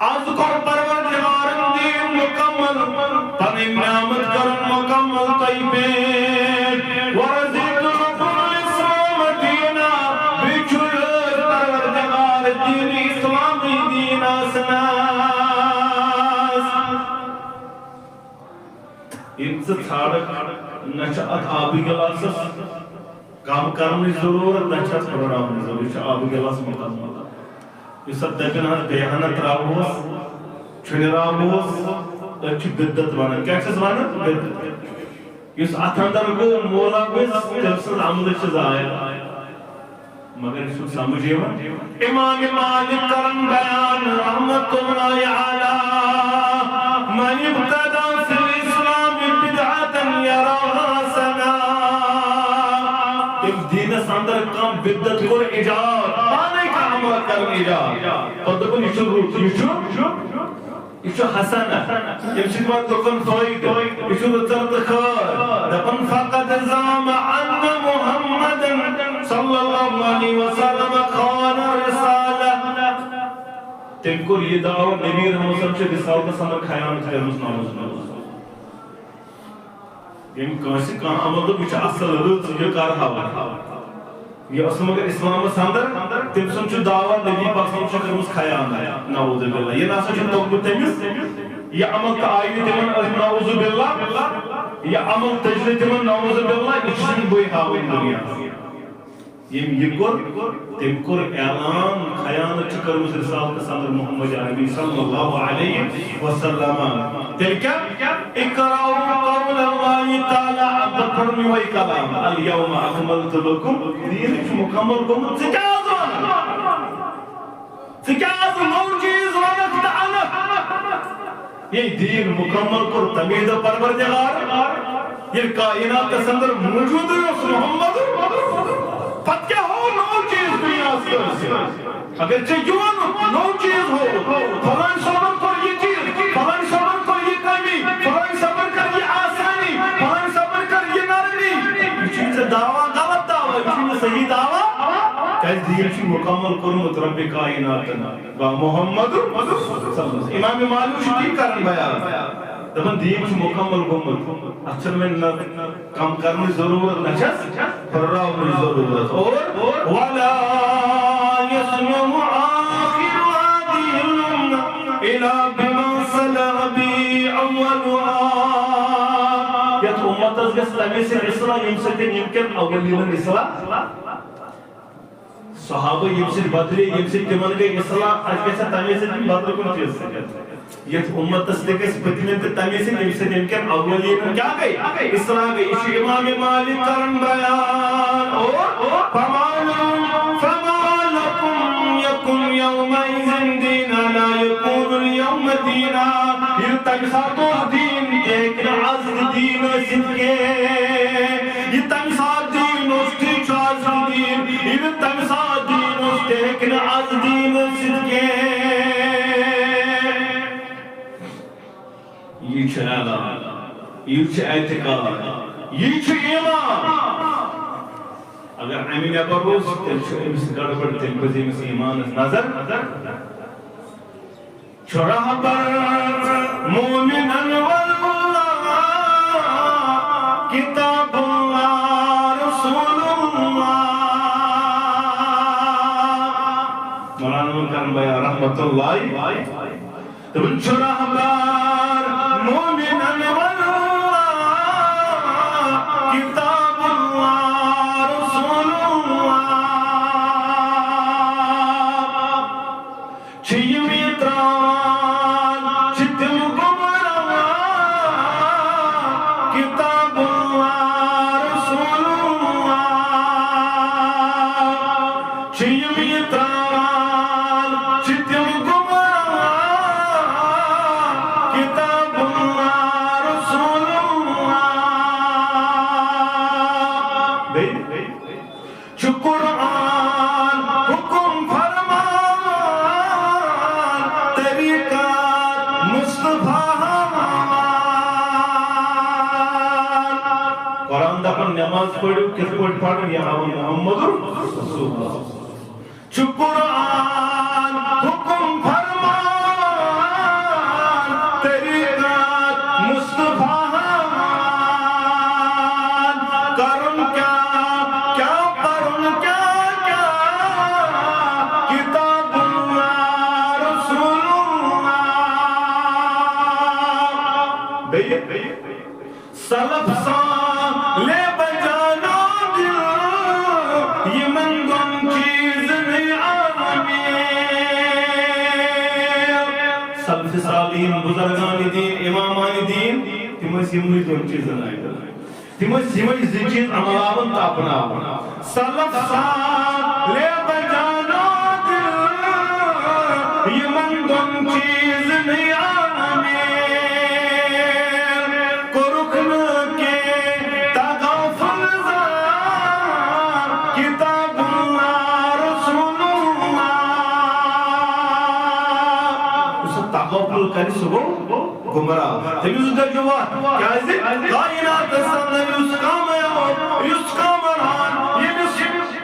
از کوٚر پروردگارن دیٖن مکمل، پنٕنۍ نعمت کٔرٕن مکمل تۄہہِ پٮ۪ٹھ۔ ورضیت لکم الاسلام دینا، بیٚیہِ چھُ رٲضۍ پروردگار دیٖن اسلامٕے دیٖن آسنس۔ ییٚلہِ ژٕ ژھانٛڈکھ، نہ چھِ اتھ آبہٕ گلاسس کم کرنٕچ ضروٗرت، نہ چھِ اتھ ہُرراونٕچ ضروٗرت، یہِ چھُ آبہٕ گلاس مکمل۔ یُس اتھ دٔپِن حظ بیٚیہِ ہنا ترٛاوہوس، چھُنہِ راوہوس، أتھۍ چھِ بدعت ونان۔ کیٛاہ چھِس ونان؟ بدعت۔ یُس اتھ اندر گوٚو مولوِس، تٔمۍ سٕنٛز عملہٕ چھِ ضایع۔ مگر یہِ چھُنہٕ سمجھ یِوان۔ امام مالک کرن بیان رحمت اللہ علیہ، من ابتدع فی الاسلام بدعة یراها حسنة۔ تٔمۍ دیٖنس اندر کانٛہہ بدعت کوٚر ایجاد، پانے کانٛہہ عمل کرن ایجاد، پتہٕ دوٚپُن، یہِ چھُ رُت، یہِ چھُ یہِ چھُ حسنہ، ییٚمہِ سۭتۍ واتہِ لُکن فٲیدٕ، یہِ چھُ رٕژر تہٕ خٲر۔ دَپان، فقد زعم ان محمدا صلی اللہ علیہ وسلم خان الرسالہ۔ تٔمۍ کوٚر یہِ دعویٰ، نبی رحمت صٲب چھِ رسالتس اندر خیانت کٔرمٕژ، نعوذ باللہ۔ ییٚمۍ کٲنٛسہِ کانٛہہ عمل دوٚپ، یہِ چھُ اصل، رٕژ، یہِ کر ہاوو۔ یہِ اوس نہٕ مگر اسلامس اندر، تٔمۍ سُنٛد چھُ دعویٰ نبی پاک صلی اللہ علیہ وسلم چھِ کٔرمٕژ خیانت، نعوذ باللہ۔ یہِ نسا چھُنہٕ توٚگمُت تٔمِس، یہِ عمل تہٕ آیہِ نہٕ تِمن أتھۍ، نعوذ باللہ۔ یہِ عمل تٔج نہٕ تِمن، نعوذ باللہ۔ یہِ چھُ بٕے ہاوٕنۍ دُنیاہس۔ ییٚمۍ یہِ کوٚر، تٔمۍ کوٚر اعلان، خیانت چھِ کٔرمٕژ رسالتس اندر محمد عربی صلی اللہ علیہ وسلم۔ تیٚلہِ کیٛاہ؟ اقرأوا قول اللہ تعالیٰ، اب پرنیوے کلام، الیوم اکملت لکم، دیٖن چھُ مکمل گوٚمُت، ژٕ کیٛاہ آز وَنان؟ ژٕ کیٛاہ آز نوٚو چیٖز وَنکھ تہٕ اَنکھ؟ یہِ دیٖن مکمل کوٚر تَمے دۄہ پروردگار، ییٚلہِ کائناتس اندر موجودٕے اوس محمد، پتہٕ کیٛاہ ہوو نوٚو چیٖز دُنیاہس کٲنٛسہِ؟ اگر ژےٚ یہِ ووٚنُکھ، نوٚو چیٖز ہووُکھ، فلٲنۍ صٲبن کوٚر یہِ چیٖز، فلٲنۍ صٲبن کوٚر یہِ کٔمی، فلٲنۍ صٲبن کٔر یہِ آسٲنی، فلٲنۍ صٲبن کٔر یہِ نرمی، یہِ چھُے ژےٚ دعویٰ، غلط دعویٰ، یہِ چھُنہٕ صحیح دعویٰ، کیٛازِ دیٖن چھُ مکمل کوٚرمُت رۄبِ کائناتن۔ با محمد صلی اللہ علیہ وسلم۔ امام مالک چھُ تی کران بیان، دپان دیٖن چھُ مکمل گوٚمُت، اتھ چھُنہٕ وۄنۍ نہ کم کرنٕچ ضروٗرت، نہ چھس پھٔہراونٕچ ضروٗرت۔ اور ولا یسلم آخر هذه الأمة إلا بما صلح به أولها۔ یتھ امتس گژھِ تمے سۭتۍ اصلاح، ییٚمہِ سۭتۍ ییٚمہِ کٮ۪ن اولینن اصلاح، صحابہ ییٚمہِ سۭتۍ بدلے، ییٚمہِ سۭتۍ تِمن گٔے اصلاح، اَسہِ گژھِ تَمے سۭتۍ یِم بدلہٕ کُنہِ چیٖزٕ سۭتۍ۔ یَتھ اُمتس تہِ گژھِ پٔتمٮ۪ن تہِ تَمے سۭتۍ، ییٚمہِ سۭتۍ ییٚمہِ کٮ۪ن اولین کیٛاہ گٔے؟ اصلاح گٔے۔ یہِ چھُ امام مالک کران بیان۔ اور فما لکم، فما لکم یکن یومئذ دینا لا یکون الیوم دینا۔ ییٚلہِ تَمہِ ساتہٕ اوس دیٖن، تہِ ہیٚکہِ نہٕ از تہِ دیٖن ٲسِتھ کینٛہہ۔ یہِ تَمہِ ساتہٕ دیٖن اوس، تی چھُ از تہِ دیٖن۔ ییٚلہِ تَمہِ ساتہٕ دیٖن اوس، تہِ ہیٚکہِ نہٕ از دیٖن ٲسِتھ یہِ چھُ اعتقاد، یہِ چھُ ایمان۔ اگر اَمہِ نٮ۪بر اوس، تیٚلہِ چھُ أمِس گڑبڑ، تیٚلہِ پَزِ أمِس ایمانس نظر۔ چھُ رہبر مومنن واللہ، کتاب اللہ، رسول اللہ۔ مولانا کرم بیا رحمت اللہ۔ دپان چھُ رہبر مومنن واللہ، کتاب اللہ، رسول اللہ۔ چھِ یِم یہِ ترٛاوان، چھِ تِم گمراہ، کتاب اللہ، رسول اللہ۔ چھِ یِم یہِ ترٛاوان، چھِ تِم گمراہ، کتاب اللہ، رسول اللہ۔ بیٚیہِ چھُ قرآن حکم فرمان، طریقت مصطفیٰ ہاوان۔ قرآن دپان نماز پٔرِو، کِتھ پٲٹھۍ پرو، یہِ ہاوان محمد رسول اللہ۔ چھُ قرآن حکم فرمان، طریقت مصطفیٰ ہاوان۔ کرُن کیٛاہ، کیٛاہ پرُن، کیٛاہ، کیٛاہ، کتاب اللہ، رسول اللہ۔ بیٚیہِ سلف صالح بچانا دل، یِمن دۄن چیٖزن عالمین۔ سلف صالحین، بزرگان دین، امامان دین، تِم ٲسۍ یِمنٕے دۄن چیٖزن عٲبِد۔ تِم ٲسۍ یِمے زٕ چیٖز عملاوان تہٕ اپناوان۔ سلف صالح بچانا دل، یِمن دۄن چیٖزن عالمین۔ کوٚرُکھ نہٕ کینٛہہ تغافل زانٛہہ، کتاب اللہ، رسول اللہ۔ یُس تغافل کرِ، سُہ گوٚو گمراہ۔ تٔمِس گٔجہِ وَتھ، کیٛازِ کائناتس اندر یُس کامیاب، یُس کامران، ییٚمِس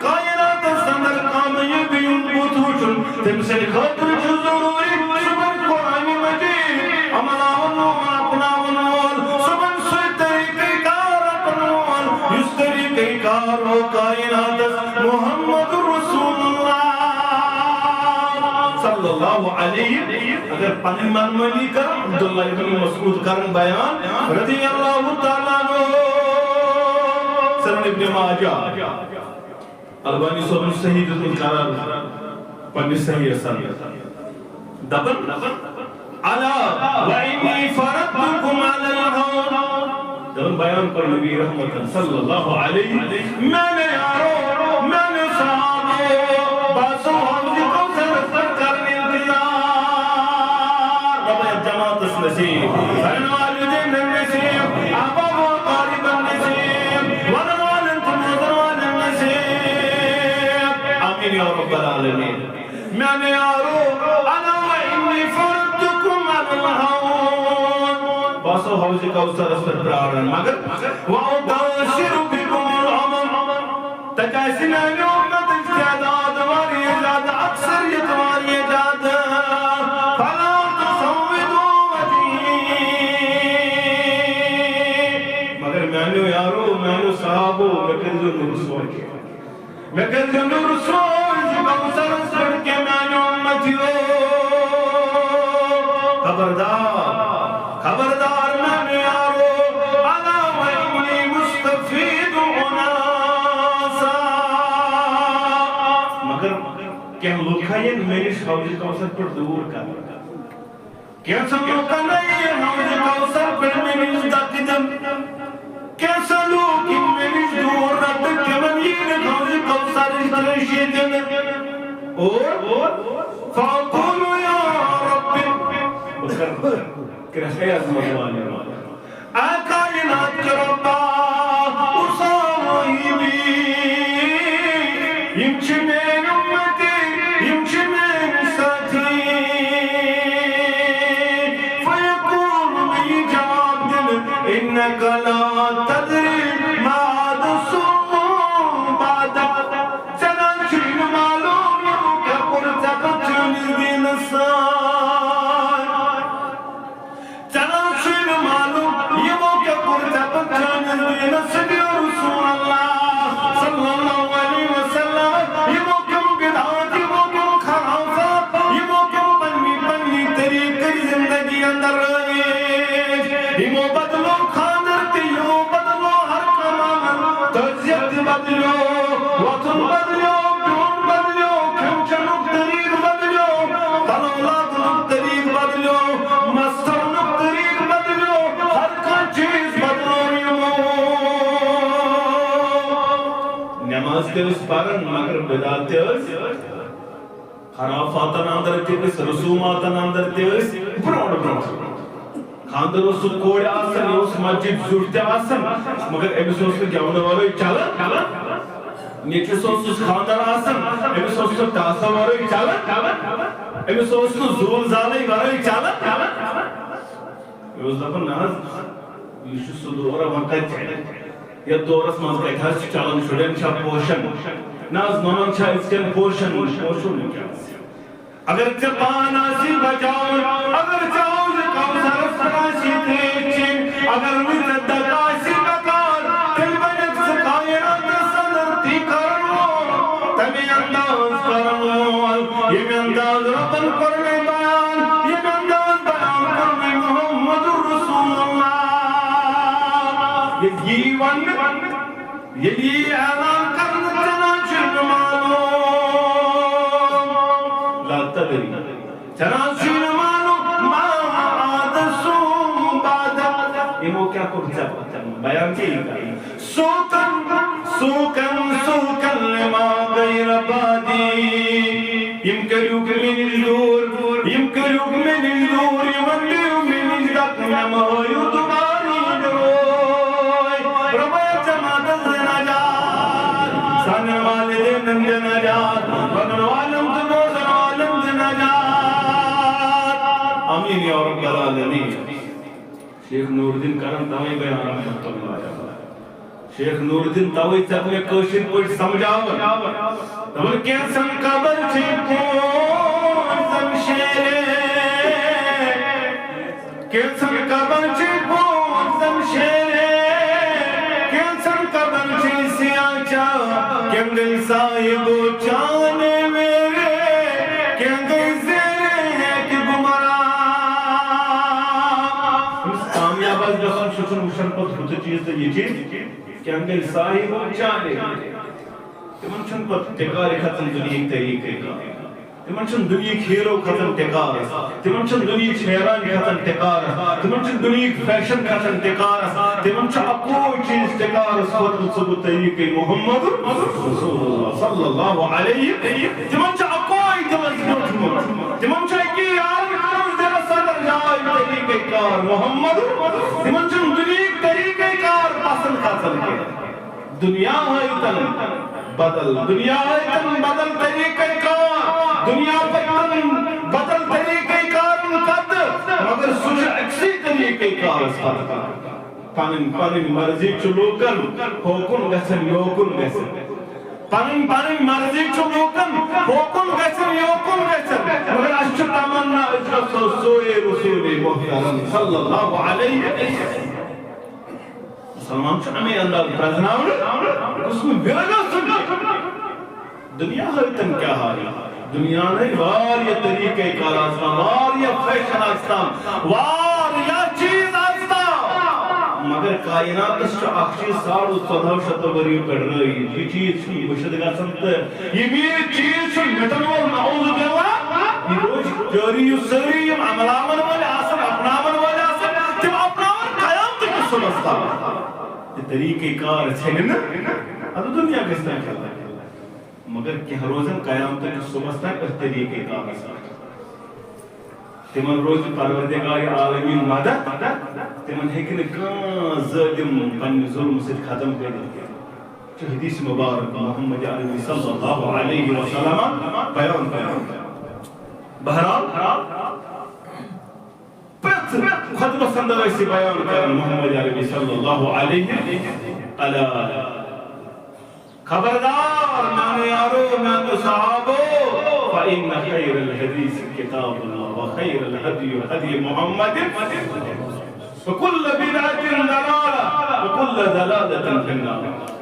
کائناتس اندر کامیٲبی ہُنٛد بُتھ وُچھُن، تٔمۍ سٕنٛدِ خٲطرٕ چھُ ضروٗری سُہ بنہِ قرآن مجید عملاوَن وول، اپناوَن وول، سُہ بنہِ سُے طریقہ کار رٹَن وول، یُس طریقہ کار ہو کائناتس محمد رسول اللہ صلی اللہ علیہ۔ اگر پنٕنۍ منمٲنی کرن، عبداللہ ابن مسعود کرن بیان رضی اللہ تعالیٰ عنہ، سنن ابن ماجہ۔ البانی صٲبن چھُ صحیح دیُتمُت قرار پننِس صحیح سنن۔ دپان، الا وانی فرضتکم علی الہون۔ دپان، بیان کوٚر نبی رحمتن صلی اللہ علیہ، میانہِ یارو، میانہِ صحابو، بہٕ ہسا حوض کوثرس پٮ۪ٹھ کرن انتظار۔ دپان، یتھ جماعتس نصیب، پرن والٮ۪ن دِنن نصیب، احباب و اقاربن نصیب، ونن والٮ۪ن تہٕ بوزن والٮ۪ن نصیب۔ آمین یا رب العالمین۔ میانہِ یارو، الا وانی فرضتکم علی الہون۔ بہٕ آسو حوض کوثرس پٮ۪ٹھ پراران، مگر وأباشر بکم الامم۔ تتہِ آسہِ میانہِ اُمتٕچ تعداد واریاہ زیادٕ، اکثریت واریاہ زیادٕ۔ فلا تسودوا وجہی۔ مگر میانیو یارو، میانیو صحابو، مےٚ کٔرۍزیو نہٕ رسوا کینٛہہ۔ مےٚ کٔرۍزیو نہٕ رسوا زِ کوثرس پٮ۪ٹھ کینٛہہ میانیو اُمتیو۔ خبردار، خبردار میانیو یارو، الا وانی مستفید اناسا۔ مگر کینٛہہ لُکھ یِن مےٚ نِش حوض کوثر پٮ۪ٹھ دوٗر کرنہٕ۔ کینٛژن لوٗکن یِن حوض کوثر پٮ۪ٹھ مےٚ نِش دکہٕ دِنہٕ۔ کینٛژن لوٗکھ یِن مےٚ نِش دوٗر رٹنہٕ، تِمن یی نہٕ حوض کوثرٕچ ترٲشی دِنہٕ۔ اور فاقول یا رب، بہٕ کرٕ کرٛٮ۪کھ عظمت والٮ۪ن۔ اے کائنات کہِ رۄبا، اُسامہ بی، یِم چھِ میٲنۍ اُمتی، یِم چھِ میٲنۍ سٲتھی۔ فیقول، مےٚ یہِ جواب نماز تہِ ٲسۍ پران، مگر بدعت تہِ ٲسۍ، خرافاتن اندر تہِ ٲسۍ، رسوماتن اندر تہِ ٲسۍ برونٛٹھ برونٛٹھ۔ خانٛدر اوس سُہ کورِ آسان، یہِ اوس مسجد زیُٹھ تہِ آسان، مگر أمِس اوس نہٕ گٮ۪ونہٕ ورٲے چلان۔ نیٚچوِس اوس سُہ خانٛدر آسان، أمِس اوس سُہ ٹاسہٕ ورٲے چلان۔ أمِس اوس نہٕ زوٗل زالٕے ورٲے چلان۔ مےٚ اوس دَپان، نہ حظ، یہِ چھُ سُہ دور، وۄنۍ کَتہِ چَلہِ؟ یَتھ دورَس منٛز کَتہِ حظ چھِ چَلان؟ شُرٮ۪ن چھا پوشَن؟ نہ حظ، نۄنَن چھا أزکٮ۪ن پوشَن؟ پوشُن نہٕ کینٛہہ۔ اگر ژےٚ پان آسی بچاوُن، اگر ژےٚ حوض کوثرس پٮ۪ٹھ آسی ترٛیش چیٚنۍ، اگر نہٕ ژےٚ دَگ آسی بکار، تیٚلہِ بنکھ ژٕ کائناتس اندر تی کرن وول، تَمے انداز کرن وول، ییٚمہِ انداز رۄبن کوٚر مےٚ بیان، ییٚمہِ انداز بیان کوٚر مےٚ محمد رسول اللہ۔ ییٚلہِ یی وننہٕ، ییٚلہِ یی اعلان کرنہٕ، ژےٚ نہ چھُے نہٕ معلوم۔ لا تدری۔ ژےٚ نہ چھُے نہٕ معلوم، ما عاد سوم بعدک۔ یِمو کیٛاہ کوٚر ژےٚ پتہٕ؟ بیان کیٛاہ یی کرنہٕ؟ سوقاً، سوقاً، سوقاً لما غیر بادی۔ یِم کٔرِو مےٚ نِش دوٗر، یِم کٔرِو مےٚ نِش دوٗر، یِمن دِیِو مےٚ نِش دَکہٕ، مےٚ مہٕ ہٲیِو دُبارٕ یِنہٕ وٲے۔ رۄبا، ژےٚ ما دِژ نجات، سانٮ۪ن والدینن دِ نجات، وَنَن والٮ۪ن تہٕ بوزَن والٮ۪ن دِ نجات۔ آمیٖن یا رب العالمین۔ شیخ نور الدین کرن توے بیان رحمت اللہ علیہ۔ شیخ نور الدین توے ژےٚ مےٚ کٲشِر پٲٹھۍ سمجھاوان۔ دپان، کینٛژن قبر چھِ پوش زن شیرے، کینٛژن قبر چھِ پوش زن شیرے، کینٛژن قبر چھِ سیاہ چاہ، کینٛہہ گٔے صاحب چانے میرے، کینٛہہ گٔے زیرے کہ گمراہ۔ یُس کامیاب آسہِ گژھُن، سُہ چھُنہٕ وٕچھان پتہٕ ہُہ تہٕ چیٖز تہٕ یہِ چیٖز۔ کینٛہہ گٔے صاحب چانے۔ تِمن چھُنہٕ پتہٕ ٹِکارِ کھژان دُنیہٕکۍ طریٖقے کانٛہہ۔ تِمن چھُنہٕ دُنیہٕکۍ ہیٖرو کھژان ٹِکارس۔ تِمن چھُنہٕ دُنیہٕکۍ شیران کھژان ٹِکارس۔ تِمن چھُنہٕ دُنیہٕکۍ فیشن کھژان ٹِکارس۔ تِمن چھُ اکوے چیٖز ٹِکارس کھوتمُت، سُہ گوٚو طریٖقے محمد رسول اللہ صلی اللہ علیہ۔ تِمن چھُ اکوے دِلس بیوٗٹھمُت۔ تِمن چھُ اکی یارن کٔرمٕژ دِلس اندر جاے طریٖقے کار محمد۔ تِمن چھُنہٕ دُنیہٕکۍ طریٖقے کار پسند کھژان کینٛہہ۔ دنیا ہٲیتن بدل، دنیا ہٲیتن بدل طریقہ کار، دنیا پٔکتن بدل طریقہ کارن پتہٕ، مگر سُہ چھُ أکسٕے طریقہ کارس پتہٕ کران۔ پنٕنۍ، پنٕنۍ مرضی چھُ لوٗکن ہوکُن گژھان، یوکُن گژھان۔ پنٕنۍ، پنٕنۍ مرضی چھُ لوٗکن ہوکُن گژھان، یوکُن گژھان، مگر اسہِ چھُ تمنا، أسۍ گژھو سوے رسول محترم صلی اللہ علیہ وسلم۔ مسلمان چھُ اَمے انداز پرٛزناونہٕ، گوٚژھ نہٕ وِرٕ گژھُن۔ دُنیا ہٲوتن کیٛاہ حال۔ دُنیا ہٕے واریاہ طریٖقے کار آسان، واریاہ فیشن آسان، واریاہ چیٖز آسان۔ مگر کائناتس چھُ اکھ چیٖز ساڑو ژۄدہو شتو ؤرِیو پٮ۪ٹھ رٲیِتھ۔ یہِ چیٖز چھُنہٕ مٔشِتھ گژھان تہٕ یہِ میٖر چیٖز چھُ مِٹن وول، نعوذ باللہ۔ یہِ روزِ جٲری، یُس سٲری یِم عملاون وٲلۍ آسن، اپناون وٲلۍ آسن، تِم اپناون قیامتہٕ کِس صُبحس تام۔ یہِ طریٖقہٕ کار ژھیٚنہِ نہٕ، اَدٕ دُنیا گژھِ نہٕ خلق۔ مگر کینٛہہ روزن قیامتہٕ کِس صُبحس تام أتھۍ طریٖقہٕ کارس پٮ۪ٹھ۔ تِمن روزِ پروردگار عالمین مدد، تِمن ہیٚکہِ نہٕ کانٛہہ ظٲلِم پننہِ ظُلمہٕ سۭتۍ ختم کٔرِتھ کینٛہہ۔ چھُ حدیث مبارک محمد عربی صلی اللہ علیہ وسلم بیان کران۔ بہرحال، پرٛٮ۪تھ خطبس اندر ٲسۍ یہِ بیان کران محمد عربی صلی اللہ علیہ وسلم۔ خبردار میانو یارو، میانو صحابو، فإن خير الحديث كتاب الله وخير الهدي هدي محمد وكل بدعة ضلالة وكل ضلالة في النار۔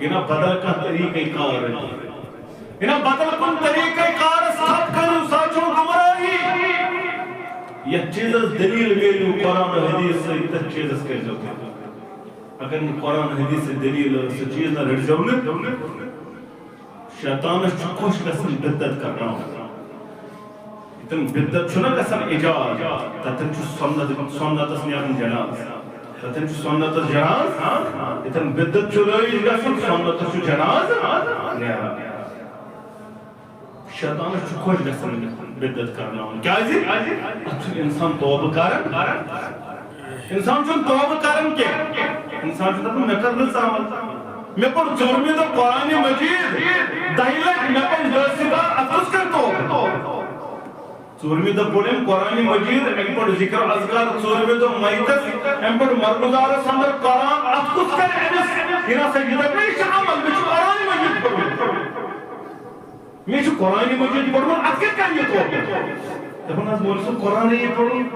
یہِ نہ بدل کانٛہہ طریٖقے کار، یہِ نہ بدل کُنہِ طریٖقے کارس تھپھ کٔرِو، سۄ چھو گمراہی۔ یتھ چیٖزس دلیٖل میلیو قرآن و حدیث سۭتۍ، تتھ چیٖزس کٔرۍزیو تھپھ۔ اگر نہٕ قرآن حدیث سۭتۍ دلیٖل ٲس، سُہ چیٖز نہ رٔٹۍزیو نہٕ۔ شیطانس چھُ خۄش گژھان بدعت کرناوُن۔ ییٚتٮ۪ن بدعت چھُنہ گژھان ایجاد، تتٮ۪ن چھُ سنت، سنتس نیران جنازٕ۔ تتٮ۪ن چھُ سُنتس جناز، ییٚتٮ۪ن بدعت چھُ رٲیِج گژھان، سُنتس چھُ جناز نیران۔ شیطانس چھُ خۄش گژھان بدعت کرناوُن۔ کیازِ؟ اتھ چھُنہٕ انسان توبہٕ کران۔ انسان چھُنہٕ توبہٕ کران کینٛہہ۔ انسان چھُ دپان، مےٚ کٔر رٕژ عمل۔ مےٚ پوٚر ژوٗرمہِ دۄہ قرآنِ مجیٖد، دَہہِ لٹہِ مےٚ پَزِ دٔہ سِپار، اتھ کُس کرِ توبہٕ؟ ژوٗرمہِ دۄہ پوٚر أمۍ قرآنِ مجیٖد، أمۍ پوٚر ذکر اذکار ژوٗرمہِ دۄہ میتس، أمۍ پوٚر مرگزارس اندر قرآن، اتھ کُس کرِ أمِس؟ یہِ نسا، یہِ دپہِ، مےٚ چھُ عمل، مےٚ چھُ قرآنِ مجیٖد پوٚرمُت۔ مےٚ چھُ قرآنِ مجیٖد پوٚرمُت، اتھ کتہِ کرِ یہِ توبہٕ؟ دپان، حظ مولوی صٲب، قرآنٕے یے پوٚرمُت۔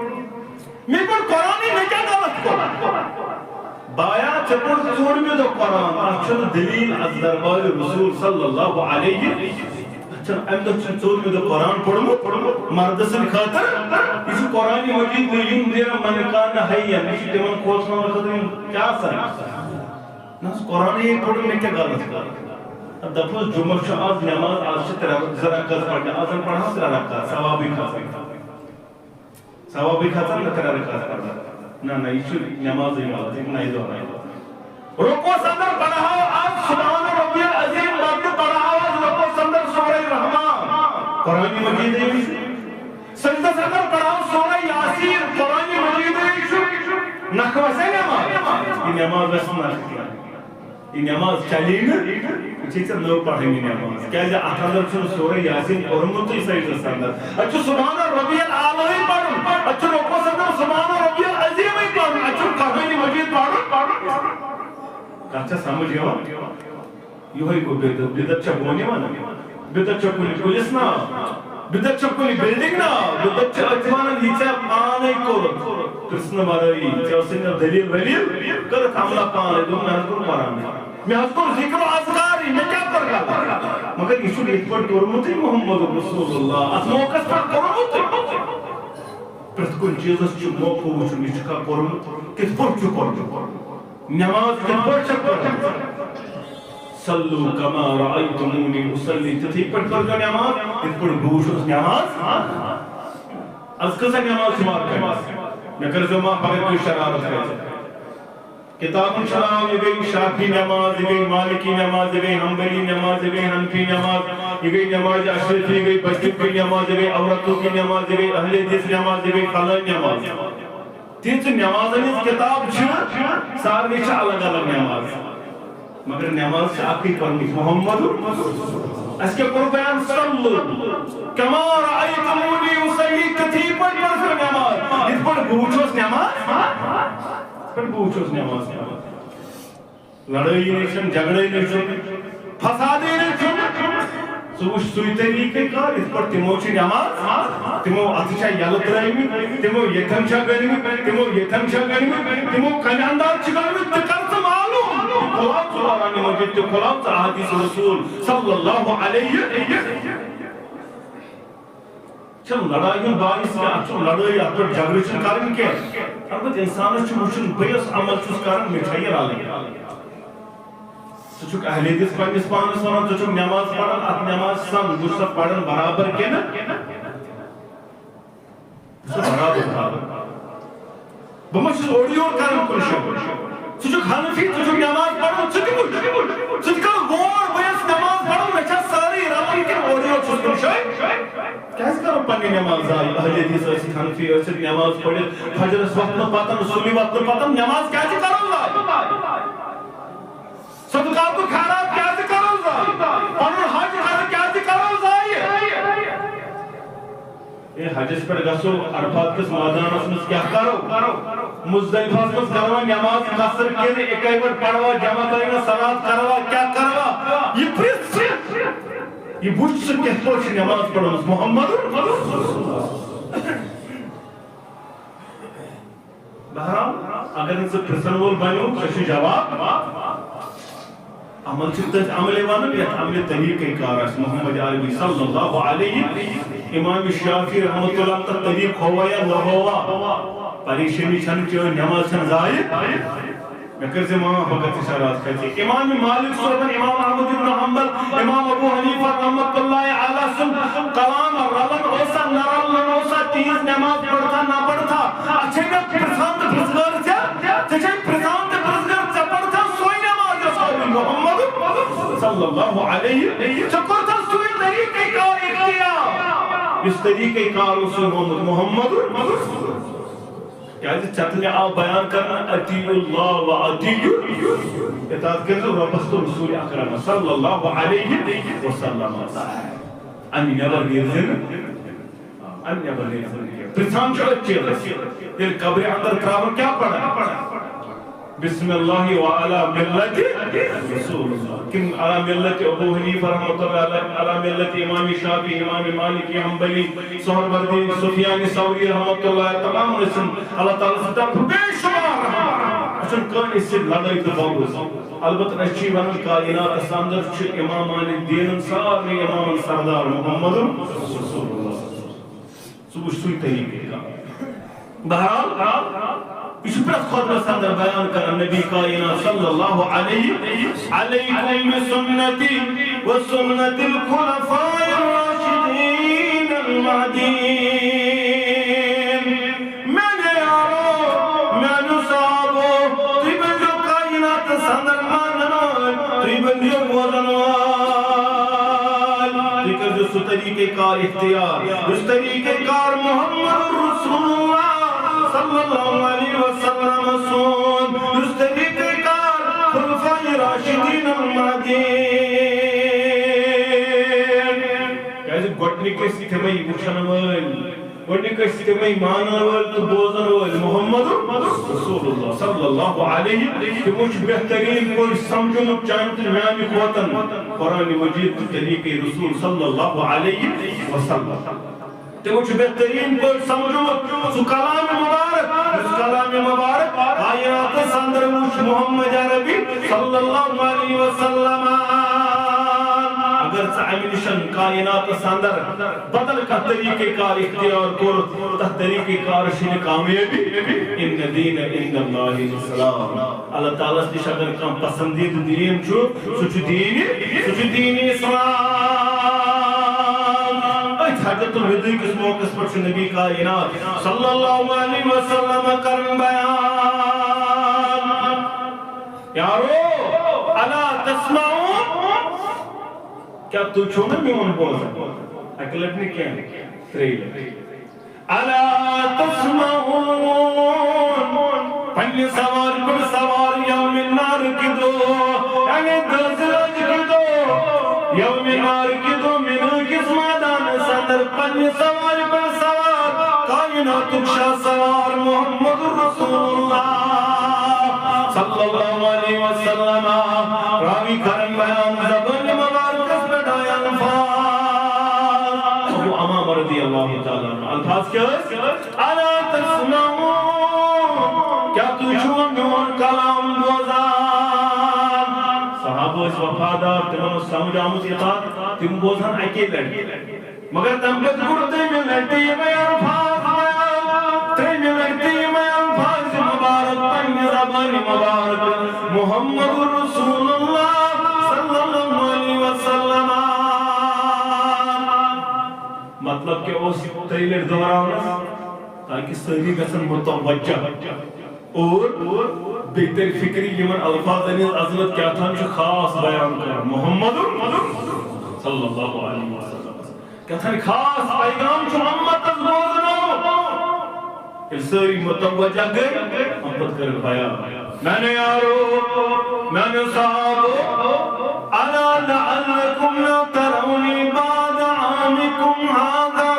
مےٚ پوٚر قرآنٕے، مےٚ کیٛاہ غلط کوٚر؟ بایا، ژےٚ پوٚر ژوٗرمہِ دۄہ قرآن، اتھ چھُنہٕ دلیل، از دربار رسول صلی اللہ علیہ، اتھ چھُنہٕ امہِ دۄہ چھُنہٕ ژوٗرمہِ دۄہ قرآن پوٚرمُت مردٕ سٕنٛدِ خٲطرٕ۔ یہِ چھُ قرآنِ مجیٖد، لِینذِرَ مَنْ کَانَ حَیًّا، یہِ چھُ تِمن کھوژناونہٕ خٲطرٕ، یِم کیٛاہ آسان۔ نہ حظ، قرآنٕے یے پوٚرُن، مےٚ کیٛاہ غلط کوٚر؟ دَپُس، جمعہ چھُ آز نٮ۪ماز، آز چھِ ترٛےٚ، زٕ رکعت پرنہِ، آز ہن پرہاو ترٛےٚ رکعت، ثوابٕے کھسان۔ ثوابٕے کھسان نہ ترٛےٚ رکعت پرنہٕ۔ نہ، نہ، یہِ چھُ نٮ۪مازٕے غلط، یہِ نَیہِ دۄہ، نَیہِ دۄہ۔ رکوعس اندر پرہاو آز سبحان ربی العظیم، پتہٕ پرہاو آز رکوعس اندر سورہ رحمان، قرآن مجیدٕے۔ سجدس اندر پرہاو سورہ یاسین، قرآن مجیدٕے چھُ۔ نکھٕ وسا نٮ۪ماز؟ یہِ نٮ۪ماز وسہِ نکھٕ کینٛہہ۔ یہِ نٮ۪ماز چلی نہٕ، یہِ چھے ژےٚ نٔو پرٕنۍ یہِ نٮ۪ماز۔ کیازِ اتھ اندر چھُنہٕ سورہ یاسین پوٚرمُتٕے سجدس اندر۔ اتھ چھُ سبحان ربی الاعلیٰ پرُن، اتھ چھُ رکوعس اندر سبحان ربی العظیمٕے پرُن، اتھ چھُنہٕ قرآن مجید پرُن۔ کتھ چھا سمجھ یِوان؟ یِہوٚے گوٚو بدعت۔ بدعت چھا بونہِ ونان؟ بدعت چھا کُنہِ کُلِس ناو؟ بدعت چھا کُنہِ building ناو؟ بدعت چھِ أتھۍ ونان، یہِ ژےٚ پانے کوٚرُتھ، پرژھنہٕ ورٲیی، ژےٚ ٲسٕے نہٕ دٔلیٖل ؤلیٖل، کٔرٕتھ حملہ پانے، دوٚپ، مےٚ حظ کوٚر قرآن، مےٚ حظ کوٚر ذکر و اذکارٕے، مےٚ کیٛاہ کوٚر غلط؟ مگر یہِ چھُنہٕ یِتھ پٲٹھۍ کوٚرمُتٕے محمد رسول اللہ، اتھ موقعس پٮ۪ٹھ کوٚرمُتٕے۔ پرٛٮ۪تھ کُنہِ چیٖزس چھُ موقعہٕ وٕچھُن، یہِ چھُکھا کوٚرمُت، کِتھ پٲٹھۍ چھُ کوٚرمُت۔ نماز کِتھ پٲٹھۍ چھےٚ پرٕنۍ؟ صلوا کما رأیتمونی اصلی، تِتھٕے پٲٹھۍ پٔرۍزیو نماز، یِتھ پٲٹھۍ بہٕ وٕچھُس نماز۔ از کۭژاہ نماز چھِ مارکیٹس؟ مےٚ کٔرۍزیو معاف اگر کٲنٛسہِ شرارت کھژِ۔ کتابن چھُ ناو، یہِ گٔے شافعی نماز، یہِ گٔے مالکی نماز، یہِ گٔے حنبلی نماز، یہِ گٔے حنفی نماز، یہِ گٔے نماز اشرفی، یہِ گٔے بچوں کی نماز، یہِ گٔے عورتوں کی نماز، یہِ گٔے اہل حدیث نماز، یہِ گٔے فلٲنۍ نماز۔ تِژھ نمازن ہٕنٛز کتاب چھِ، سارنٕے چھِ الگ الگ نماز، مگر نماز چھِ اکٕے پرنٕچ، محمد۔ اَسہِ کیٛاہ کوٚر بیان؟ صلوا کما رأیتمونی اصلی، تِتھٕے پٲٹھۍ پٔرۍزیو نماز، یِتھ پٲٹھۍ بہٕ وٕچھُس نماز، یِتھ پٲٹھۍ بہٕ وٕچھُس نماز۔ لڑٲیی نہٕ چھُنہٕ، جھگڑے نہٕ چھُنہٕ، فسادے نہٕ چھُنہٕ۔ ژٕ وٕچھ سُے طریٖقہٕ کار، یِتھ پٲٹھۍ تِمو چھِ نماز، تِمو اَتھٕ چھا یَلہٕ ترٛٲومٕتۍ، تِمو ییٚتھٮ۪ن چھا گٔنٛڈمٕتۍ، تِمو ییٚتھٮ۪ن چھا گٔنٛڈمٕتۍ، تِمو کَمہِ انداز چھِ گٔنٛڈمٕتۍ، تہِ کر ژٕ معلوم۔ تہِ کھُلاو ژٕ قرآنِ مجیٖد، تہِ کھُلاو ژٕ احادیث رسول صلی اللہ علیہ۔ چھَنہٕ لڑایہِ ہُنٛد باعث کینٛہہ، اَتھ چھُنہٕ لڑٲے، اَتھ پٮ۪ٹھ جھگڑٕ چھِنہٕ کَرٕنۍ کینٛہہ۔ البتہ اِنسانَس چھُ وٕچھُن، بہٕ یۄس عمل چھُس کَران، مےٚ چھا یہِ رَلٕنۍ؟ ژٕ چھُکھ اہل حدیث پنٛنِس پانَس وَنان، ژٕ چھُکھ نٮ۪ماز پَران، اَتھ نٮ۪مازِ سَم، بہٕ چھُسا پَران برابر کِنہٕ؟ بہٕ چھُسا برابر پَران؟ بہٕ ما چھُس اورٕ یورٕ کران کُنہِ جایہِ؟ ژٕ چھُکھ حنفی، ژٕ چھُکھ نٮ۪ماز پران، ژٕ تہِ وٕچھ۔ ژٕ تہِ کر غور، بہٕ یۄس نٮ۪ماز پران، مےٚ چھا سٲرٕے رلان کِنہٕ اورٕ یورٕ چھُس کُنہِ جایہِ؟ کیٛازِ کرو پنٕنۍ نٮ۪ماز ضایع؟ اہل حدیث ٲسِتھ، حنفی ٲسِتھ، نٮ۪ماز پٔرِتھ، فجرس وۄتھنہٕ پتہٕ، صُبحِ وۄتھنہٕ پتہٕ نٮ۪ماز کیٛازِ کرو ضایع؟ صدقات و خیرات کیٛازِ کرو ضایع؟ پنُن حج کرو کیٛازِ کرو ضایع؟ ہے، حجس پٮ۪ٹھ گژھو، عرفات کِس مٲدانس منٛز کیٛاہ کرو؟ مزدلفس منٛز کروا نماز قصر کِنہٕ اِکے وٹ پروا، جمع کروا، صلات کروا، کیٛاہ کروا؟ یہِ پرٛژھ، یہِ وٕچھ ژٕ کِتھ پٲٹھۍ چھِ نماز پرمٕژ محمد۔ بہرحال، اگر نہٕ ژٕ پرژھن وول بنیوکھ، ژےٚ چھُ جواب۔ عمل چھِ تٔتھۍ عملہِ ونان، یتھ عملہِ طریقہ کار آسہِ۔ محمد عربی صلی اللہ علیہ، امام شافعی رحمۃ اللہ، تتھ طریقہ ہوا یا نہ ہوا، پریشانی چھنہٕ، چٲنۍ نماز چھنہٕ ضایع۔ مےٚ کٔرۍ زِ معاف اگر ژےٚ شرارت کھژِ۔ امام مالک صٲبن، امام احمد ابن حنبل، امام ابو حنیفہ رحمۃ اللہ علیہ سُنٛد کلام رلان اوسا نہ رلان اوسا، تِہنٛز نماز پرتھا نہ پرتھا، اتھ چھے مےٚ پرژھان تہٕ پرژھگار ژےٚ، ژےٚ چھے صلی اللہ علیہ۔ ژےٚ کوٚرتھا سُے طریٖقہٕ کار اختیار، یُس طریٖقہٕ کار اوس محمد، محمد؟ کیٛازِ ژےٚ تہٕ مےٚ آو بیان کرنہٕ، اطیعوا اللہ و اطیعوا، اطاعت کٔرۍزیو رۄبَس تہٕ رسول اکرمس صلی اللہ علیہ وسلم۔ اَمہِ نٮ۪بر نیرزِ نہٕ۔ اَمہِ نٮ۪بر نیرِ زندگی۔ پرٛژھان چھُ أتھۍ چیٖزس، ییٚلہِ قبرِ اندر ترٛاوان کیٛاہ پران؟ بسم اللہ و علی ملت رسول اللہ۔ کِنہٕ علی ملت ابو حنیفہ رحمۃ اللہ علیہ، علی ملت امام شافعی، امام مالک حنبلی، سہروردی، سفیان ثوری رحمۃ اللہ، تمام ٲسِن اللہ تعالیٰ سٕنٛدِ طرفہٕ بے شمار رحمت۔ اَسہِ چھُنہٕ کٕہٕنۍ أسۍ سۭتۍ لڑٲے تہٕ بغض۔ البتہ أسۍ چھِ ونان کائناتس اندر چھُ امامان دیٖنن سارنٕے امامن سردار محمد رسول اللہ۔ ژٕ وٕچھ سُے طریٖقہٕ کار۔ بہرحال، یہِ چھُ پرٛٮ۪تھ خطبس اندر بیان کران نبی کائنات صلی اللہ علیہ، علیکم بسنتی و سنت الخلفاء الراشدین المہدیین۔ میانہِ یارو، میانیو صحابو، تُہۍ بٔنۍزیو کائناتس اندر مانن وٲلۍ، تُہۍ بٔنۍزیو بوزن وٲلۍ، تُہۍ کٔرۍزیو سُہ طریٖقہٕ کار اختیار، یُس طریٖقہٕ کار محمد رسول اللہ صلی اللہ علیہ وسلم سُنٛد، یُس طریٖقہٕ کار خلفائے راشدین المہدیین۔ کیازِ گۄڈٕنِکۍ ٲسۍ تِمے وٕچھن وٲلۍ، گۄڈٕنِکۍ ٲسۍ تِمے مانن وٲلۍ تہٕ بوزن وٲلۍ محمد رسول اللہ صلی اللہ علیہ۔ تِمو چھُ بہتریٖن پٲٹھۍ سمجھومُت چانہِ تہٕ میانہِ کھۄتن قرآن مجید تہٕ طریٖقے رسول صلی اللہ علیہ وسلم۔ تِمو چھُ بہتریٖن پٲٹھۍ سمجھومُت سُہ کلام مبارک، یُس کلام مبارک کائناتس اندر وُچھ محمد عربی صلی اللہ علیہ وسلم۔ اگر ژٕ امہِ نِش کائناتس اندر بدل کانٛہہ طریٖقہٕ کار اختیار کوٚرُتھ، تتھ طریٖقہٕ کارس چھنہٕ کامیٲبی۔ ان دین عند اللہ الاسلام۔ اللہ تعالیٰ ہس نِش اگر کانٛہہ پسندیدٕ دیٖن چھُ، سُہ چھُ دیٖنِ، سُہ چھُ دیٖنِ اسلام۔ أتھۍ حجۃ الوداع کِس موقعس پٮ۪ٹھ چھُ نبی کائنات صلی اللہ علیہ وسلم کران بیان۔ یارو، الا تسمعون؟ کیٛاہ تُہۍ چھِو نہٕ میون بوزان؟ اَکہِ لَٹہِ نہٕ کینٛہہ، ترٛیٚیہِ لَٹہِ۔ الا تسمعون؟ پننہِ سوارِ پٮ۪ٹھ سوار یومِ نحر کہِ دۄہ، یعنی دٔہ ذی الحجہ کہِ دۄہ، یومِ نحر کہِ دۄہ مِنہ کِس مٲدانَس اندر پننہِ سوارِ پٮ۪ٹھ سوار، کائناتُک شاہ سوار محمد رسول اللہ صلی اللہ علیہ وسلم۔ راوی کرن بیان زبان مبارکس پٮ۪ٹھ آے الفاظ۔ ابو امامہ رضی اللہ تعالیٰ عنہ۔ الفاظ کیٛاہ ٲسۍ؟ الا تسمعون؟ کیٛاہ تُہۍ چھِو میون کلام بوزان؟ صحابہٕ ٲسۍ وفادار، تِمن اوس سمجھ آمُت یہِ کتھ، تِم بوزہن اکے لٹہِ۔ مگر تَمہِ پَتہٕ کوٚر ترٛیٚیِمہِ لَٹہِ تہِ یِمَے الفاظ بیان، ترٛیٚیِمہِ لَٹہِ تہِ یِمَے الفاظ مُبارک پنٛنہِ زبانہِ مُبارک محمد رسول اللہ صلی اللہ علیہ وسلم۔ مطلب کیٛاہ اوس ترٛیٚیہِ لَٹہِ دۄہراونَس؟ تاکہِ سٲری گژھن متوجہ۔ اور بیٚیہِ تَرِ فِکرِ یِمَن الفاظن ہٕنٛز عظمت کیٛاہ تام چھُ خاص بیان کران محمد صلی اللہ علیہ وسلم۔ کیٛاہ تام خاص پیغام چھُ اُمتَس بوزناوُن۔ ییٚلہِ سٲری متوجہ گٔے، اَمہِ پتہٕ کٔرٕکھ بیان۔ میٛانیو یارو، میٛانیو صحابو، الا لعلکم لا ترونی بعد عامکم ھذا۔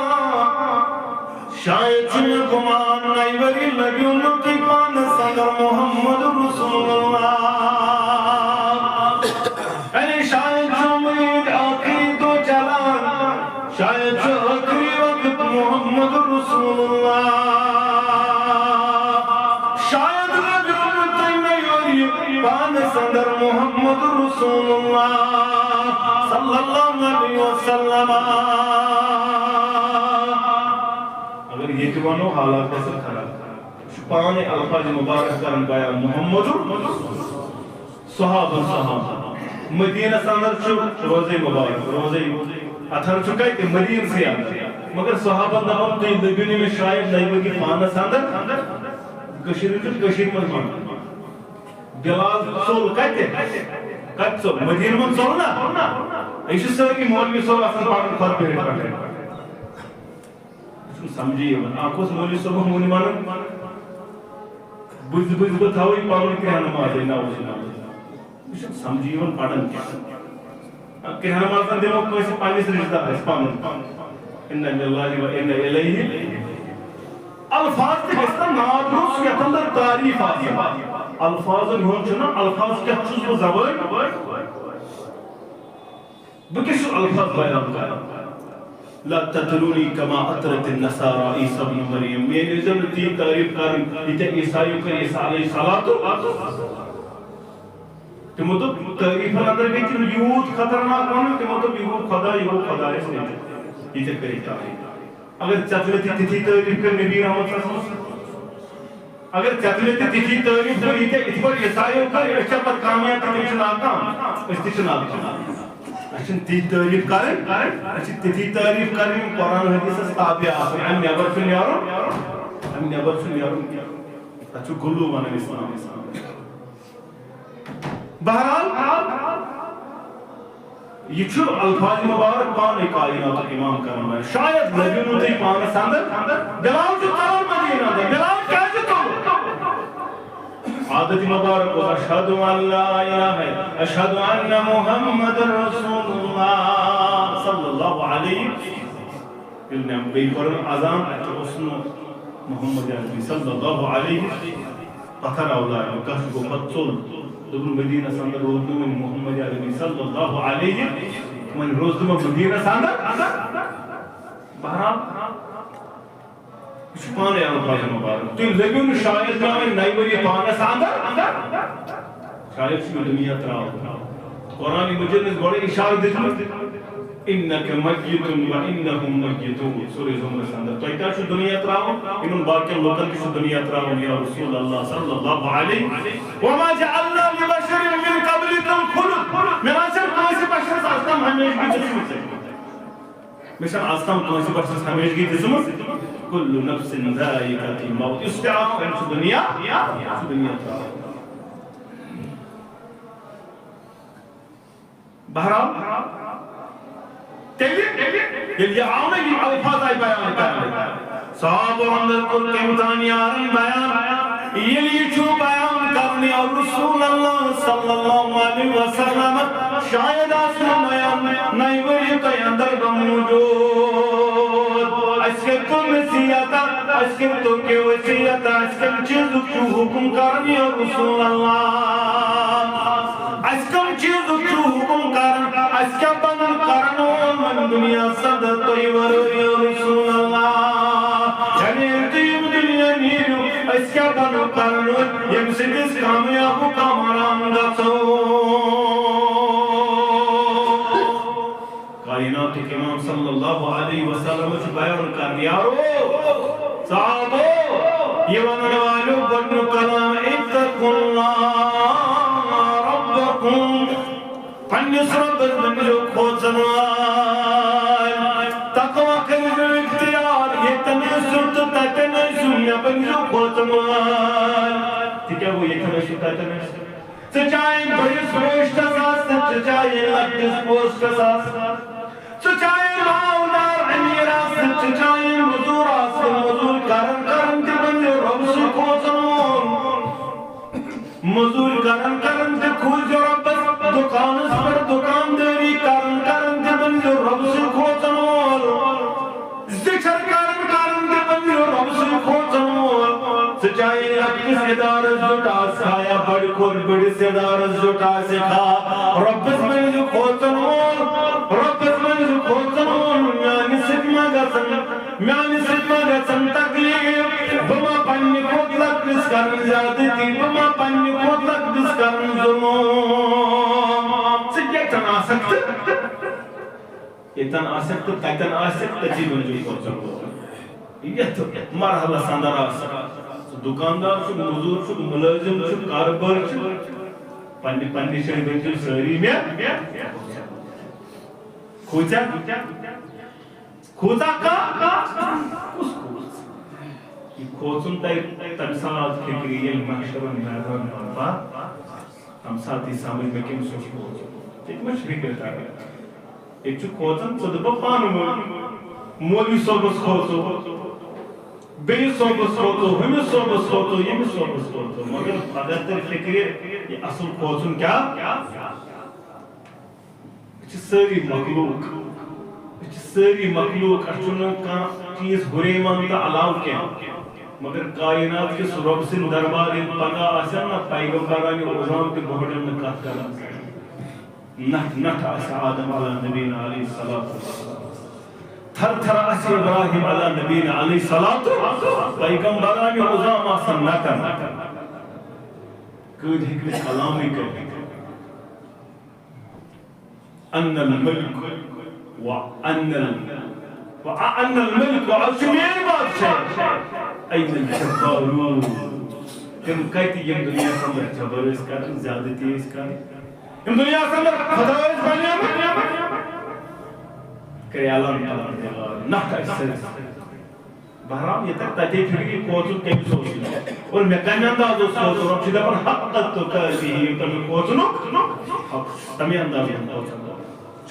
شاید چھُ مےٚ گُمان، نَیہِ ؤری لَبیو نہٕ تُہۍ پانَس اندر محمد رسول اللہ۔ یعنی شاید چھُ عمرِ ہُنٛد ٲخری دۄہ چلان، شاید چھُ ٲخری وقت محمد رسول اللہ۔ شاید لَبیو نہٕ تُہۍ نَیہِ ؤری پانَس اندر محمد رسول اللہ صلی اللہ علیہ وسلم۔ اگر ییٚتہِ وَنو، حالات گژھن خراب۔ یہِ چھُ پانے الفاظ مبارک کران بیان محمد۔ صحابہ، صحابہ۔ مدینس اندر چھُ روزے مبارک، روزے اطہر چھُ کتہِ؟ مدینسٕے اندر۔ مگر صحابن دپان، تُہۍ لٔبِو نہٕ مےٚ شاید نَیہِ ؤری پانس اندر۔ کٔشیٖرِ ہُنٛد چھُ کٔشیٖرِ منٛز ونان۔ بلال ژوٚل کتہِ؟ کتہِ ژوٚل؟ مدیٖنہٕ منٛز ژوٚل نا؟ یہِ چھِ سٲری مولوی صٲب آسان پران خۄطبہٕ ہیٚتھ پٮ۪ٹھٕ۔ یہِ چھُنہٕ سمجھی یِوان۔ اکھ اوس مولوی صٲبن ووٚن یِمن، بُزِ بُزِ بہٕ تھاوٕ یہِ پنُن کرٛہنہٕ مازٕے، نعوذ باللہ۔ یہِ چھُنہٕ سمجھی یِوان پران کیٛاہ۔ کرٛہنہٕ مازن دِمو کٲنٛسہِ پننِس رشتہٕ دارس پنُن۔ انا للہ و انا الیہ۔ الفاظ تہِ گژھِ نا نادرست، یتھ اندر تعریف آسہِ۔ الفاظن ہُنٛد چھُنہٕ، الفاظ کیٛاہ چھُس بہٕ زبٲنۍ؟ بہٕ کیٛاہ چھُس الفاظ بیان کران؟ لا تطرونی کما اطرت النصارى عیسی ابن مریم۔ مےٚ ٲسۍزیو نہٕ تی تعریف کرٕنۍ، ییٖتیٛاہ عیسایو کٔر عیسیٰ علیہ الصلوۃ۔ تِمو دوٚپ، تعریفن اندر گٔے تِم یوٗت خطرناک ونُن، تِمو دوٚپ، یہِ گوٚو خدا، یہِ گوٚو خدایس نیٚچوٗ۔ ییٖتیٛاہ کٔرِتھ تعریف۔ اگر ژےٚ تہِ تِتھی تعریف کٔر نبی رحمت صلی اللہ علیہ وسلم، اگر ژےٚ تہِ تِتھی تعریف کٔر، ییٖتیٛاہ یِتھ پٲٹھۍ عیسایو کٔر، أسۍ چھا پتہٕ کامیاب تہٕ تِم چھِ ناکام؟ أسۍ تہِ چھِ ناکام۔ اَسہِ چھِنہٕ تِتھۍ تعریٖف کَرٕنۍ، اَسہِ چھِ تِتھی تعریٖف کَرٕنۍ یِم قرآن حدیثس تابع آسٕنۍ۔ اَمہِ نٮ۪بر چھُنہٕ نیرُن، اَمہِ نٮ۪بر چھُنہٕ نیرُن کینٛہہ۔ تَتھ چھُ غلو وَنان اِسلام۔ بہرحال، یہِ چھُ الفاظ مبارک پانے کائناتُک امام کران۔ شاید لگیو نہٕ تُہۍ پانس اندر، بلال چھُ ژلان مدینہ اندر۔ بلال کیازِ ژوٚل؟ عادت مبارک اوس، اشہد ان لا الہ، اشہد ان محمد رسول اللہ صلی اللہ علیہ۔ ییٚلہِ مےٚ بیٚیہِ کوٚرُن اذان، اَتہِ اوس نہٕ محمد عربی صلی اللہ علیہ۔ پتھر آو لاگنہٕ، کس گوٚو پتہٕ ژوٚل۔ دوٚپُن، مدینس اندر روٗد نہٕ وۄنۍ محمد عربی صلی اللہ علیہ، وۄنۍ روٗز نہٕ وۄنۍ مدینس اندر۔ بہرحال، یہِ چھُ پانے الفاظ مبارک۔ تُہۍ لٔگِو نہٕ شاید مےٚ وۄنۍ نَیہِ ؤری پانس اندر، شاید چھُ مےٚ دُنیا ترٛاوُن۔ قرآن مجید نس گۄڈے اشارٕ دیُتمُت، انک میت و انہم میتون۔ سورہ زمرس اندر، تۄہہِ تہِ چھُ دُنیا ترٛاوُن، یِمن باقین لوٗکن تہِ چھُ دُنیا ترٛاوُن، یا رسول اللہ صلی اللہ علیہ۔ وما جعلنا لبشر من قبلک الخلد۔ مےٚ نہ چھِ کٲنٛسہِ بشرس از تام ہمیشگی دِژمٕژ۔ مےٚ چھَنہٕ از تام کٲنٛسہِ بشرس ہمیشگی دِژمٕژ۔ کل نفس ذائقۃ الموت۔ یُس تہِ آو، أمۍ چھُ دُنیا، چھُ دُنیا ترٛاوُن۔ بہرحال، تیٚلہِ، ییٚلہِ یہِ آو نہ، یِم الفاظ آیہِ بیان کرنہٕ، صحابو اندر کوٚر کٔمۍ تام یارن بیان۔ ییٚلہِ یہِ چھُ بیان کرنہٕ، یا رسول اللہ صلی اللہ علیہ وسلم، شاید آسہِ نہٕ بیان نَیہِ ؤری تۄہہِ اندر بہٕ موٗجوٗد۔ اَسہِ کٔرۍ تو نصیحت، اَسہِ کٔرۍ تو کینٛہہ وصیت، اَسہِ کَمہِ چیٖزُک چھُ حُکُم کران یا رسول اللہ؟ اَسہِ کَمہِ چیٖزُک چھُ حُکُم کران؟ اَسہِ کیٛاہ بَنُن کرن وول وۄنۍ دُنیاہَس اندر تۄہہِ وَرٲے یا رسول اللہ؟ یعنی ییٚلہِ تُہۍ ییٚمہِ دُنیا نیٖرِو، أسۍ کیٛاہ بَنو کرن وٲلۍ ییٚمہِ سۭتۍ أسۍ کامیاب و کامران گژھو؟ کائناتُک امام صلی اللہ علیہ وسلم چھُ بیان کران، یارو، صحابو، یہِ ونن والیو گۄڈنیُک کلام، اتقوا اللہ ربکم، پننِس رۄبس بٔنزیو کھوژن وٲلۍ، تقوی کٔرزیو اختیار، ییٚتٮ۪ن ٲسِو تہٕ تتٮ۪ن ٲسِو، مےٚ بٔنزیو کھوژن وٲلۍ۔ تہِ کیٛاہ گوٚو، ییٚتٮ۪ن ٲسِو تتٮ۪ن ٲسِو؟ ژٕ چاہے بٔڑِس پوسٹس آس، ژٕ چاہے لۄکٹِس پوسٹس آس، ژٕ چاہے مالدار امیر آس، ژٕ چاہے مزور آس، مزور کران کران تہِ بٔنزِ رۄب سُے کھوژن وول۔ مزور کران کران تہِ کھوژ رۄبس، دُکانس پٮ۪ٹھ دُکاندٲری کران کران تہِ بٔنزِ رۄب سُے کھوژن وول۔ ذکر کرن کرن تہِ بٔنزِ رۄب سُے کھوژن وول۔ ژٕ چاہے لۄکٹِس ادارس زیُٹھ آس کھا یا بڑِ کھۄتہٕ بٔڑِس ادارس زیُٹھ آسہِ کھا، رۄبس بٔنزِ کھوژن وول، رۄبس بٔنزِ کھوژن وول۔ میانہِ سۭتۍ ما گژھن، میانہِ سۭتۍ ما گژھن تکلیف، بہٕ ما پننہِ کھۄتہٕ لۄکٹِس کرن زیادتی، بہٕ ما پننہِ کھۄتہٕ لۄکٹِس کرن ظلم۔ ژٕ کیٛاہ ژھن آسکھ تہٕ ییٚتٮ۪ن آسکھ تہٕ تتٮ۪ن آسکھ، تٔتی بٔنزِ کھوژن وول۔ یتھ مرحلس اندر آسکھ، سُہ دُکاندار چھُ، مزوٗر چھُ، مُلٲزِم چھُ، کارٕبٲرۍ چھُ، پننہِ پننہِ جایہِ بٔنزِ سٲری مےٚ۔ کھوژیا؟ کھوژا کانٛہہ؟ کُس کھوژ؟ یہِ کھوژُن تۄہہِ تمہِ ساتہٕ فِکرِ، ییٚلہِ محشرُن میدان برپا تَمہِ ساتہٕ یی سمجھ مےٚ کٔمِس اوس کھوژُن۔ ییٚتہِ ما چھِ فِکرِ تَران؟ ییٚتہِ چھُ کھوژان ژٕ تہٕ بہٕ پانہٕ ؤنۍ۔ مولوی صٲبَس کھوژو، بیٚیِس صٲبَس کھوژو، ہُمِس صٲبَس کھوژو، ییٚمِس صٲبَس کھوژو۔ مگر پگاہ تَرِ فِکرِ، یہِ اَصٕل کھوژُن کیٛاہ؟ أسۍ چھِ سٲری مخلوق۔ أسۍ چھِ سٲری مخلوق۔ اَسہِ چھُنہٕ کانٛہہ چیٖز ہُریمان تہٕ علاوٕ کینٛہہ۔ مگر کائنات کِس رۄب سٕنٛدۍ دربار ییٚلہِ پگاہ آسن نہ، پیغمبرانِ عظام تہِ بوہڑن نہٕ کتھ کران۔ نٹھ نٹھ آسہِ آدم علی نبینا علیہ الصلوۃ والسلام۔ تھر تھر آسہِ ابراہیم علی نبینا علیہ الصلوۃ۔ پیغمبرانِ عظام آسن نٹن۔ کۭتۍ ہیٚکہِ نہٕ کلامٕے کٔرِتھ؟ ان الملک و ان ال-، و ان الملک، و از چھُ میٲنۍ بادشاہ۔ این الجبارون، تِم کتہِ یِم دُنیاہس اندر جبر ٲسۍ کران، زیادتی ٲسۍ کران، یِم دُنیاہس اندر خدا ٲسۍ بنیمٕتۍ؟ کرے اعلان، نہ تتہِ سٲرِس۔ بہرحال، ییٚتٮ۪تھ تَتے پھِرِ یہِ کھوژُن کٔمِس اوس یہِ؟ اور مےٚ کَمہِ انداز اوس کھوژُن؟ رۄب چھُ دَپان، "حق تقاته"، ییٚمہِ پٮ۪ٹھ مےٚ کھوژُن اوس، حق، تَمے انداز اوس کھوژُن۔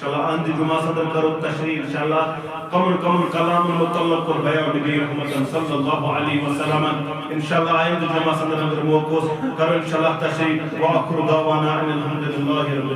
چلو، آیندٕ جمعہ صدر کرو تشریح، انشاءاللہ، کمن کمن کلامن متعلق اور بیان نبی رحمتن صلی اللہ علیہ وسلم۔ انشاءاللہ، آیندٕ جمعہ صدر اگر موقع اوس، کرو انشاءاللہ تشریح۔ وآخر دعوانا ان الحمد للہ رب